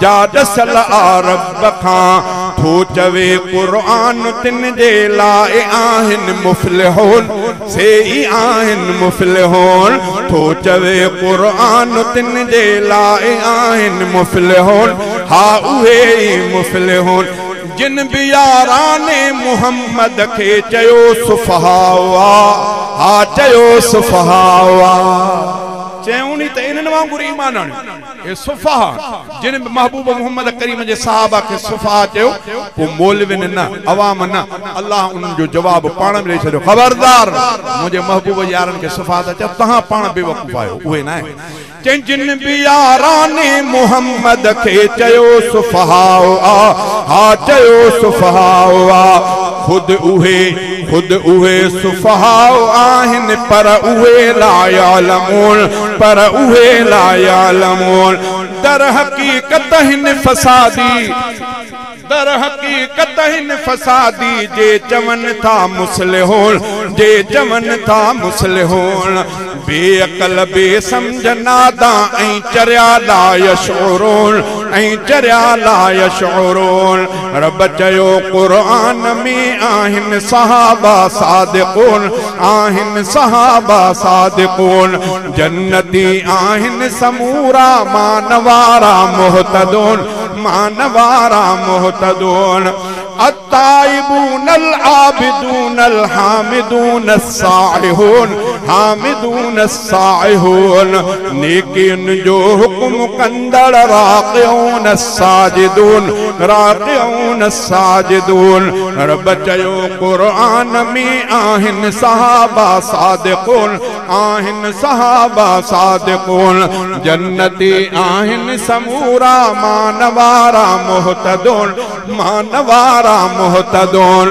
जा ॾसियल आ रब खां। थो चवे क़ुर्आन तिन जे लाइ आहिनि मुफ़्लिहून, से ई आहिनि मुफ़्लिहून। थो चवे क़ुर्आन तिन जे लाइ आहिनि मुफ़्लिहून। हा उहे ई मुफ़्लिहून। जिन बि याराने मुहम्मद खे चयो सुफ़हा हुआ, हा चयो सुफ़हा हुआ। चयूं नी त इन्हनि वांगुरु ईमान आणियो, हे सुफ़हा। जिन बि महबूब मुहम्मद करीम जे सहाबा खे सुफ़हा चयो, पोइ मौलविन न, अवाम न, अल्लाह उन्हनि जो जवाबु पाण में ॾेई छॾियो। ख़बरदार मुंहिंजे महबूब यारनि खे सुफ़हा था चयो, तव्हां पाण बेवकूफ़ आहियो, उहे न आहिनि। चई जिन बि याराने मुहम्मद खे चयो सुफ़हा हुआ, हा चयो सुफ़हा हुआ। ख़ुदि उहे सुफ़हा आहिनि, पर उहे ला यालमून, पर उहे ला यालमून। दर हक़ीक़त हिन फसादी, दर हक़ीक़त हिन फसादी, जे चवनि था मुस्लिहून, जे चवनि था मुस्लिहून। बेअकल बेसमझ नादा ऐं चरिया ला यशऊरून, ऐं चरिया ला यशऊरून। रब चयो क़ुरान में आहिनि सहाबा सादिक़ून, आहिनि सहाबा सादिक़ून। जन्नती आहिनि समूरा मानवारा मुहतदून, मानवारा मुहतदून। अत्ताइबून अल-आबिदून अल-हामिदून अस-साइहून, हामिदून अस-साइहून। नेकियुनि जो हुकुम कंदड़ राक़िऊन अस-साजिदून, राक़िऊन अस-साजिदून। रब चयो क़ुरान में आहिनि सहाबा सादिक़ून, आहिनि सहाबा सादिक़ून। जन्नती आहिनि समूरा मानवारा मुहतदून, मानवारा मुहतदून।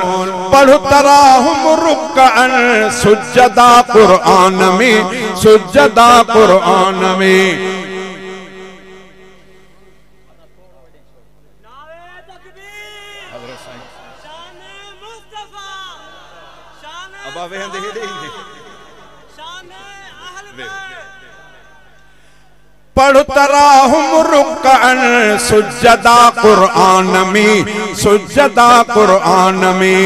पढ़ तराहुम रुकअन सुजदा क़ुरान में, सुजदा क़ुरान में। पढ़ तराहुम रुकअन सुजदा क़ुरान में, सुजदा क़ुरान में।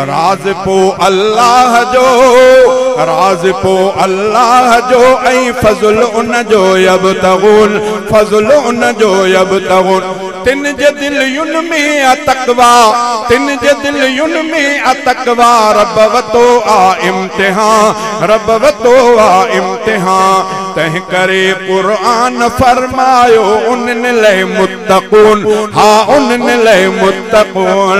राज़पो अल्लाह जो, राज़पो अल्लाह जो, ऐं फज़ुल उन जो यबतगून, फज़ुल उन जो यबतगून। तिन जे दिलियुनि में आ तकवा, तिन जे दिलियुनि में आ तकवा। रब वतो आ इम्तिहान, रब वतो आ इम्तिहान। तंहिं करे क़ुरान फरमायो उन्हनि लाइ मुत्तकून, हा उन्हनि लाइ मुत्तकून।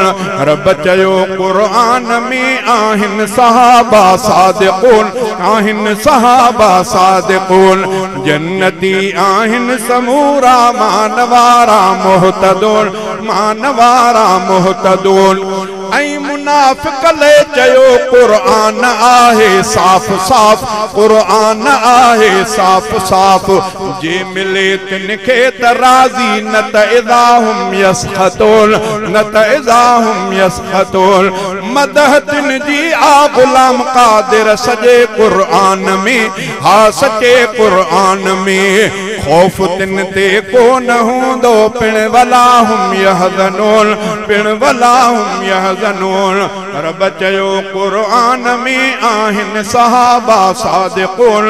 रब चयो क़ुरान में आहिनि सहाबा सादिक़ून, आहिनि सहाबा सादिक़ून। जन्नती आहिनि समूरा मानवारा मुहतदून, मानवारा मुहतदून। ऐं मुनाफ़िक लाइ चयो क़ुरान आहे साफ़ साफ़, क़ुरान आहे साफ़ साफ़। जे मिले तिन खे त राज़ी, न त इज़ा हुम यसख़तून, न त इज़ा हुम यसख़तून। मदह तिन जी आ ग़ुलाम क़ादिर सॼे क़ुरान में, हा सचे क़ुरान में। ख़ौफ़ तिन ते कोन हूंदो, पिण वला हुम यहज़नून, पिण वला हुम यहज़नून। रब चयो क़ुरान में आहिनि सहाबा सादिक़ून,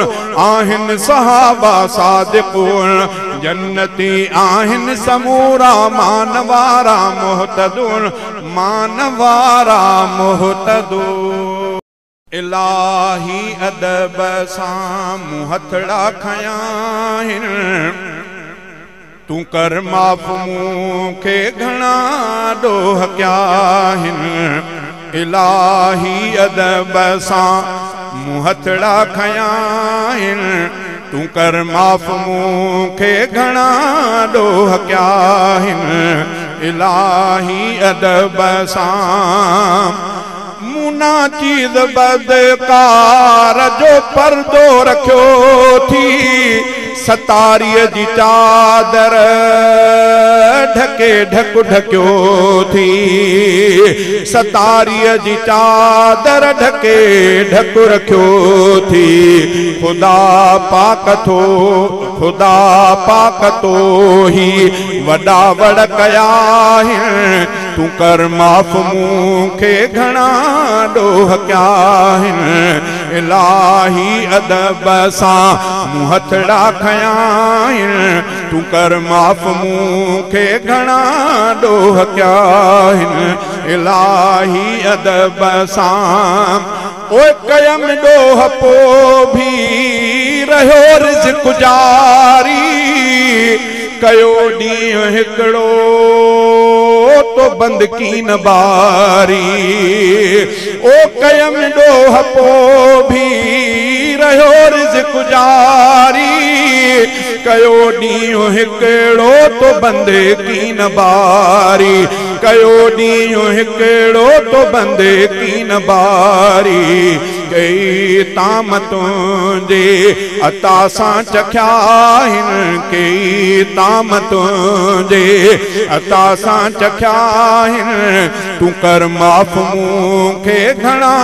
आहिनि सहाबा सादिक़ून। जन्नती आहिनि समूरा मानवारा मुहतदून, मानवारा मुहतदून। इलाही अदब सां मूं हथड़ा खयां आहिनि, तूं कर माफ़ मूंखे घणा ॾोह कया आहिनि। इलाही अदब सां मूं हथड़ा खयां आहिनि, तूं कर माफ़ मूंखे घणा ॾोह कया आहिनि। इलाही अदब सां मुना चीज़ बदकार जो पर्दो रखियो थी, सतारीअ जी चादर ढके ढक ढकियो थी, सतारीअ जी चादर ढके ढक रखियो थी। ख़ुदा पाक थो, ख़ुदा पाक तो ही वॾा वड़ कया आहिनि, तूं कर माफ़ मूंखे घणा ॾोह कया आहिनि। इलाही अदब सां मूं हथड़ा खयां आहिनि, तूं कर माफ़ मूंखे घणा ॾोह कया आहिनि इलाही अदब सां। ओ कयम ॾोह पोइ बि रहियो रिज़्क जारी, कयो ॾींहुं हिकिड़ो तो बंद कीन बारी। ओ कयम ॾोह पोइ बि रहियो रिज़्क जारी, कयो ॾींहुं हिकिड़ो तो बंद कीन बारी, कयो ॾींहुं हिकिड़ो तो बंद कीन बारी। कई ताम तुंहिंजे अता सां चखिया आहिनि, कई ताम तुंहिंजे अता सां चखिया आहिनि, तूं कर माफ़ मूंखे घणा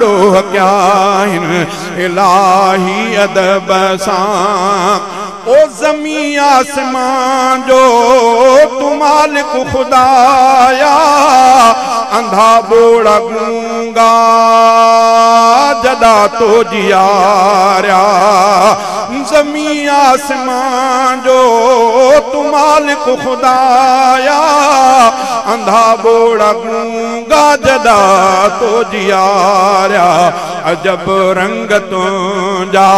ॾोह कया आहिनि इलाही अदब सां। ओ ज़मी आसमान जो तूं मालिक खुदाया, अंधा बोड़ा गूंगा जॾा तो जियारिया। ज़मी आसमान जो तूं मालिक खुदाया, अंधा बोड़ा गूंगा जॾा तो जियारिया। अजब रंग तुंहिंजा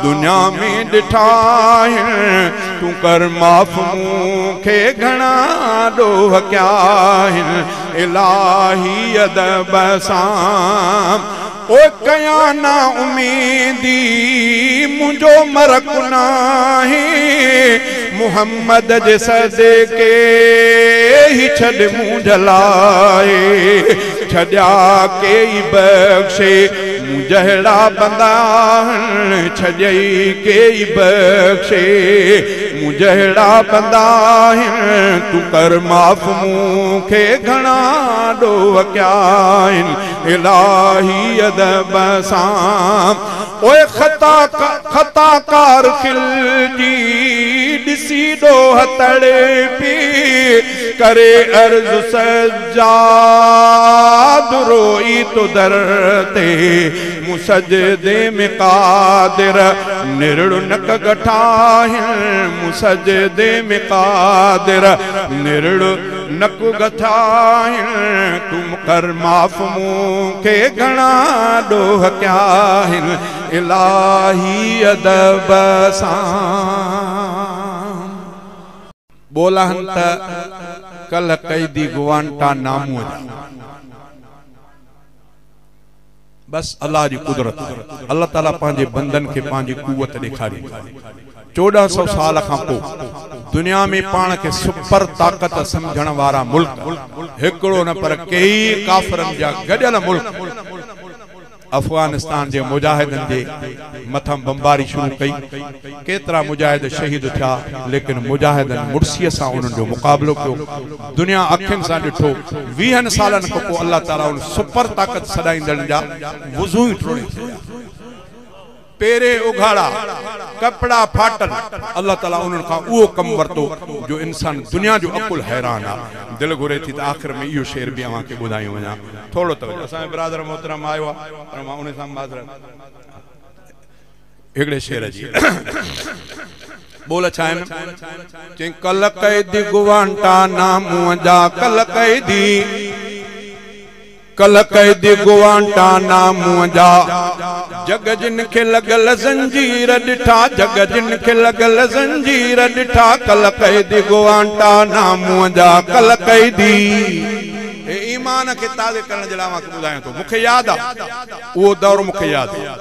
दुनिया में ॾिठा आहिनि, तूं कर माफ़ मूंखे घणा ॾोह कया आहिनि इलाही अदब सां। ओ कयां ना उमेदी मुंहिंजो मरक नाहे, मुहम्मद जे सदके ही छॾ मुंहिंजे लाइ। छॾिया केई बख़्शे मूं जहिड़ा बंदा आहिनि, छॾियई केई बख़्शे मूं जहिड़ा बंदा आहिनि, तूं कर माफ़ मूंखे घणा ॾोह कया आहिनि इलाही अदब सां। ओए खताकार खिलजी ॾिसी ॾोह तड़पी, करे अर्ज़ सज्जाद रोई तो दर ते। मूं सजदे में कादिर निरड़ नक गठा आहिनि, मूं सजदे में कादिर निरड़ नक गठा आहिनि, तूं कर माफ़ मूंखे घणा ॾोह कया आहिनि इलाही अदब सां। ॿोलहनि त कल कैदी गुवांटा नामूअ जा, बसि अलाह जी कुदरत। अलाह ताला पंहिंजे बंदनि खे पंहिंजी कुवत ॾेखारी। 1400 साल खां पोइ दुनिया में पाण खे सुपर ताक़त सम्झण वारा मुल्क हिकिड़ो न पर कई काफ़रनि जा गॾियल मुल्क अफ़गानिस्तान जे मुजाहिदनि जे मथां बमबारी शुरू कई। केतिरा मुजाहिद शहीद थिया, लेकिन मुजाहिदनि मुड़सीअ सां उन्हनि जो मुक़ाबिलो कयो। दुनिया अखियुनि सां ॾिठो। 20 सालनि खां पोइ अलाह ताला उन सुपर ताक़त सॾाईंदड़नि जा वुज़ू ई टोड़े छॾिया। पेरे उघाड़ा, कपड़ा फाटल, अलाह ताला उन्हनि खां उहो कमु वरितो जो इंसान दुनिया जो अकुल हैरान आहे। दिलि घुरे थी त आख़िर में इहो शेर बि अव्हां खे ॿुधायूं वञा। थोरो त असांजो बिरादर मोहतरम आयो आहे, पर मां उन सां माज़रत हिकिड़े शेर जी ॿोल छा आहिनि? चई कल कैदी गुवांटा नामूअ जा, कल कैदी, कल कैदी गुवांटा नामूअ जा, जग जिन खे लॻल ज़ंजीर ॾिठा, जग जिन खे लॻल ज़ंजीर ॾिठा, कल कैदी गुवांटा नामूअ जा, कल कैदी। ईमान खे ताज़े करण जे लाइ अव्हांखे ॿुधायां थो। मूंखे यादि आहे उहो दौर, मूंखे यादि आहे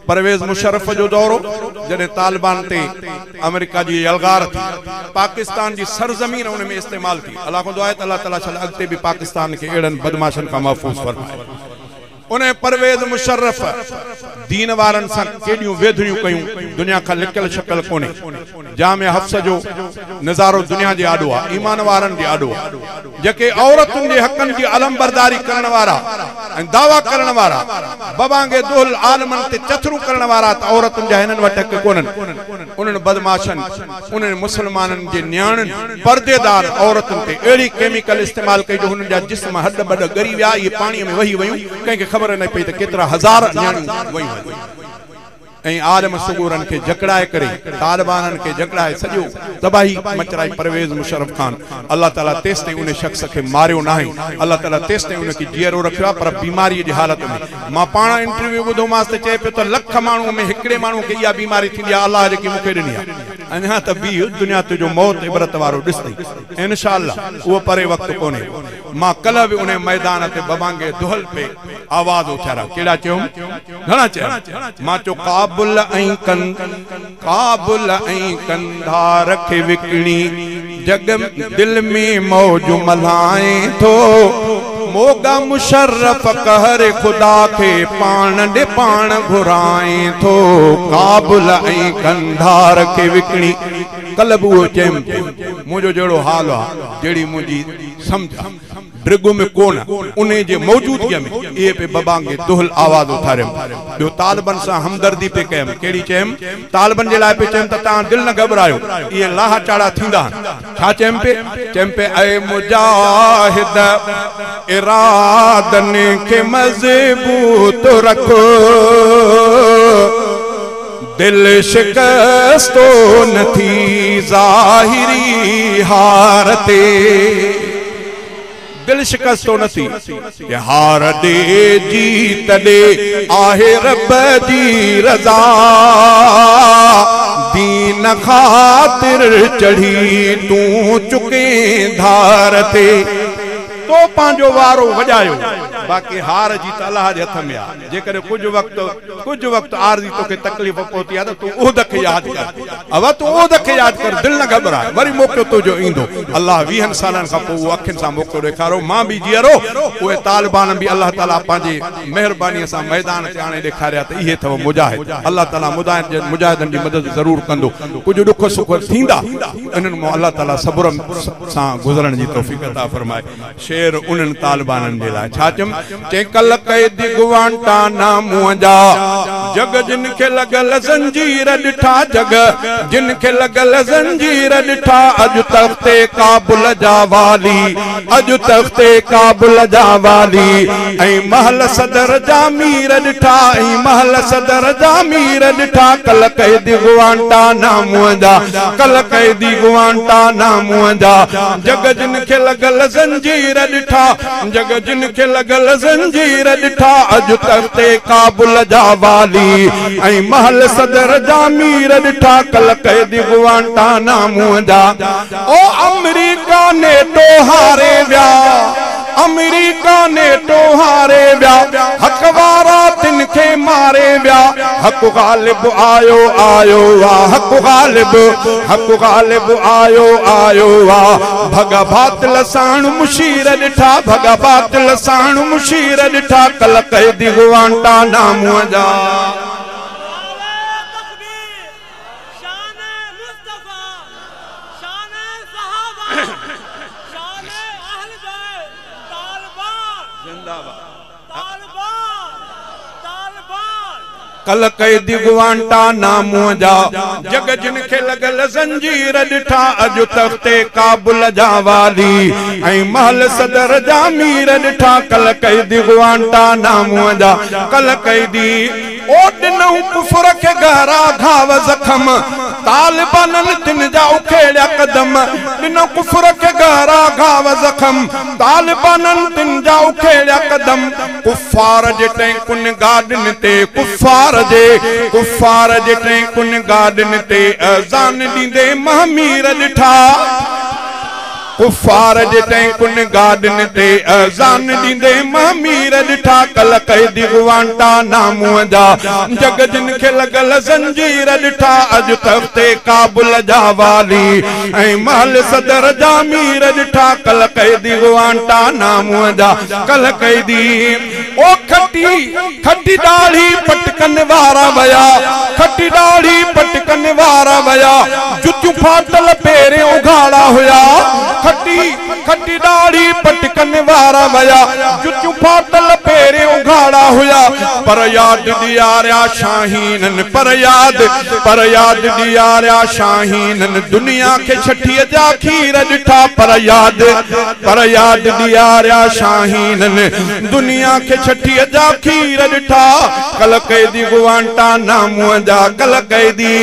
परवेज़ मुशर्रफ जो दौरो, जॾहिं तालिबान ते अमेरिका जी यलगार थी, पाकिस्तान जी सरज़मीन उन में इस्तेमाल थी। अलाह खां दुआ आहे त अलाह ताला छा अॻिते बि पाकिस्तान खे अहिड़नि बदमाशनि खां महफ़ूज़ फरमाए। उन परवेज़ मुशर्रफ दीन वारनि सां केॾियूं वेधणियूं कयूं, दुनिया खां लिकियल छपियल कोन्हे। जामे हफ़्स जो नज़ारो दुनिया जे आॾो आहे, ईमान वारनि जे आॾो आहे। जेके औरतुनि जे हक़नि जी अलमबरदारी करण वारा ऐं दावा करण वारा, बबांगे दोल आलमनि ते चथरू करण वारा त औरतुनि जा हिननि वटि हक़ कोन्हनि। उन्हनि बदमाशनि, उन्हनि मुसलमाननि जे नियाणियुनि परदेदार औरतुनि ते अहिड़ी केमिकल इस्तेमालु कई जो हुननि जा जिस्म हॾ बॾ ॻरी विया, इहे पाणीअ में वही वयूं, कंहिंखे ख़बर न पई त केतिरा हज़ार नियाणियूं वयूं आहिनि। ऐं आलम सगोरनि खे जकड़ाए करे तालिबाननि खे जकड़ाए सॼो तबाही मचराई परवेज़ मुशर्रफ खान। अलाह ताला तेसि ताईं उन शख़्स खे मारियो नाहे, अलाह ताला तेसि ताईं उनखे जीअरो रखियो आहे, पर बीमारीअ जी हालत में। मां पाण इंटरव्यू ॿुधोमांसि त चए पियो त लख माण्हू में हिकिड़े माण्हू खे इहा बीमारी थींदी आहे, अलाह जेकी मूंखे ॾिनी आहे। अञा त बीह दुनिया तुंहिंजो मौत इबरत वारो ॾिसंदी इंशाअल्लाह, उहो परे वक़्तु कोन्हे। मां कल्ह बि उन मैदान ते बबांगे दुहल पे आवाज़ उथारा, कहिड़ा चयुमि? घणा चया? मां चयो काबुल ऐं काबुल ऐं कंधार खे विकिणी जग दिल में मौज मल्हाए थो, मोगा मुशर्रफ कहर खुदा खे पाण ॾे पाण घुराए थो, काबुल ऐं कंधार खे विकिणी। कल्ह बि उहो चयुमि, मुंहिंजो जहिड़ो हाल आहे, जहिड़ी मुंहिंजी सम्झ आहे, ड्रिग में कोन, उन जे मौजूदगीअ में इहे पे बबांगे दुहल आवाज़ उथारियमि। ॿियो तालिबनि सां हमदर्दी पे कयमि, कहिड़ी चयुमि? तालिबनि जे लाइ पे चयुमि त तव्हां दिलि न घबरायो, इहे लाहा चाढ़ा थींदा आहिनि। छा चयुमि पे? चयुमि पे ऐ मुजाहिद इरादनि खे मज़बूत रखो, दिल शिकस्तो न थी ज़ाहिरी हार ते, दिल शिकस्तो न थी हार ॾे जीत ॾे आहे रब जी रज़ा, दीन ख़ातिर चढ़ी तूं चुके धार ते। तो पंहिंजो वारो वॼायो, बाक़ी हार जीत अलाह जे हथ में आहे। जेकॾहिं कुझु वक़्तु आरज़ी तोखे तकलीफ़ पहुती आहे त तूं उहद खे यादि कर, अवा तूं उहद खे यादि कर, दिलि न घबराए, वरी मौक़ो तुंहिंजो ईंदो। अलाह 20 सालनि खां पोइ उहो अखियुनि सां मौक़ो ॾेखारो। मां बि जीअरो, उहे तालिबान बि अलाह ताला पंहिंजी महिरबानीअ सां मैदान ते आणे ॾेखारिया त इहे अथव मुजाहिद। अलाह ताला मुजाहिदनि जी मदद ज़रूरु कंदो। कुझु ॾुख सुख थींदा, इन्हनि मां अलाह ताला सब्र सां गुज़रण जी तौफ़ीक़ अता फरमाए। शेर उन्हनि तालिबाननि जे लाइ छा चयुमि? चई कल क़ैदी गुआंटाना मुंहिंजा, जग जिन खे लॻल ज़ंजीर ॾिठा, जग जिन खे लॻल ज़ंजीर ॾिठा, अॼु तख़्ते काबुल जा वाली, अॼु तख़्ते काबुल जा वाली, ऐं महल सदर जा मीर ॾिठा, ऐं महल सदर जा मीर ॾिठा, कल क़ैदी गुआंटाना मुंहिंजा, कल क़ैदी गुआंटाना मुंहिंजा, जग जिन खे लॻल ज़ंजीर ॾिठा, जग जिन खे लॻल ज़ंजीर ॾिठा, अॼु तख़्ते काबुल जा वाली, ऐं महल सदर जा मीर ॾिठा, कल क़ैदी गुआंटाना मुंहिंजा। ओ अमरीका नेटो हारे विया, अमरीका नेटो हारे विया, हक वारा तिन खे मारे विया, हक ग़ालिब आयो आयो आ, हक ग़ालिब, हक ग़ालिब आयो आयो आ, भॻा बातिल साण मुशीर ॾिठा, भॻा बातिल साण मुशीर ॾिठा, कल क़ैदी गुआंटाना मुंहिंजा। कल क़ैदी गुआंटाना मुंहिंजा, जग जिन खे लॻल ज़ंजीर ॾिठा, अॼु तख़्ते काबुल जा वाली, ऐं महल सदर जा मीर ॾिठा, कल क़ैदी गुआंटाना मुंहिंजा, कल क़ैदी। ओ ॾिनऊं कुफर खे गहरा घाव ज़ख़म, तालिबाननि तिन जा उखेड़िया कदम, ॾिनऊं कुफर खे गहरा घाव ज़ख़म, तालिबाननि तिन जा उखेड़िया कदम, कुफार जे टैंकुनि गाॾियुनि ते, कुफार जे टैंकुनि गाॾियुनि ते, अज़ान ॾींदे महमीर ॾिठा, कुफार जे टैंकुनि गाॾियुनि ते, अज़ान ॾींदे महमीर ॾिठा, कल क़ैदी गुआंटाना मुंहिंजा, जग जिन खे लॻल ज़ंजीर ॾिठा, अॼु तख़्ते काबुल जा वाली, ऐं महल सदर जा मीर ॾिठा, कल क़ैदी गुआंटाना मुंहिंजा, कल क़ैदी। ओ खटी खटी ॾाढ़ी पटकन वारा विया, खटी ॾाढ़ी पटकन वारा विया, जुतियूं फाटल पेरे उघाड़ा हुया, खटी کٽي کٽي ڏاڙهي پٽڪن وارا ويا، جتيون ڦاٽل پهري اگهاڙا هيا، پر ياد ڏياريا شاهينن، پر ياد پر ياد ڏياريا شاهينن، دنيا کي ڇٺيءَ جا کير ڏٺا، پر ياد پر ياد ڏياريا شاهينن، دنيا کي ڇٺيءَ جا کير ڏٺا، ڪل قيدي گوانٽا ناموءَ جا، ڪل قيدي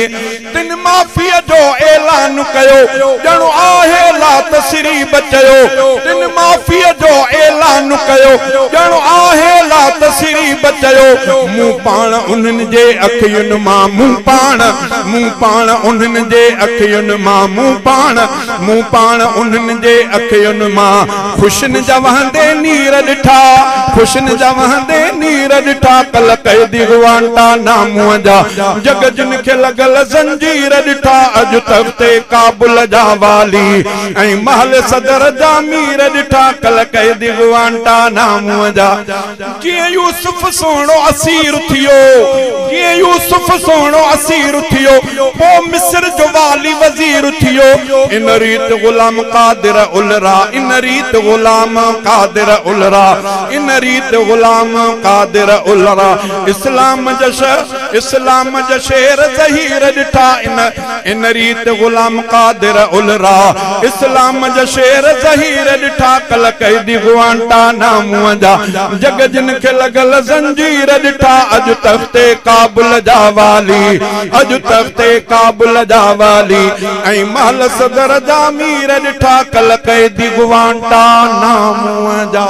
تن معافيءَ جو اعلان ڪيو، ڄڻ آهي لات سري بچيو، تن معافيءَ جو اعلان ڪيو، ڄڻ آهي لات سري بچيو، مون پاڻ انهن جي اکين مان، مون پاڻ مون پاڻ انهن جي اکين مان، مون پاڻ مون پاڻ انهن جي اکين مان خوشين جا وهندي نير ڏٺا، خوشين جا وهندي نير ڏٺا، ڪل قيدي گوانٽا ناموءَ جا، جڳ جن کي لڳل زنجير ڏٺا، اڄ تختي ڪابل جا والي ۽ محل صدر جا مير ڏٺا، ڪل قيدي گوانٽا ناموءَ جا، جيئن يوسف سهڻو اسير ٿيو، جيئن يوسف سهڻو اسير ٿيو، پوءِ مصر جو والي وزير ٿيو، ان ريت غلام قادر الرا، ان ريت غلام قادر الرا، ان ريت غلام قادر الرا، اسلام جا اسلام جا شير ظهير ڏٺا، ان ان ريت غلام قادر الرا، اسلام جا شير ظهير ڏٺا، ڪل قيدي گوانٽا ناموءَ جا، جڳ جن کي لڳل زنجير ڏٺا، اڄ تختي ڪابل جا والي، اڄ تختي ڪابل جا والي ۽ محل صدر جا مير ڏٺا، ڪل قيدي گوانٽا ناموءَ جا۔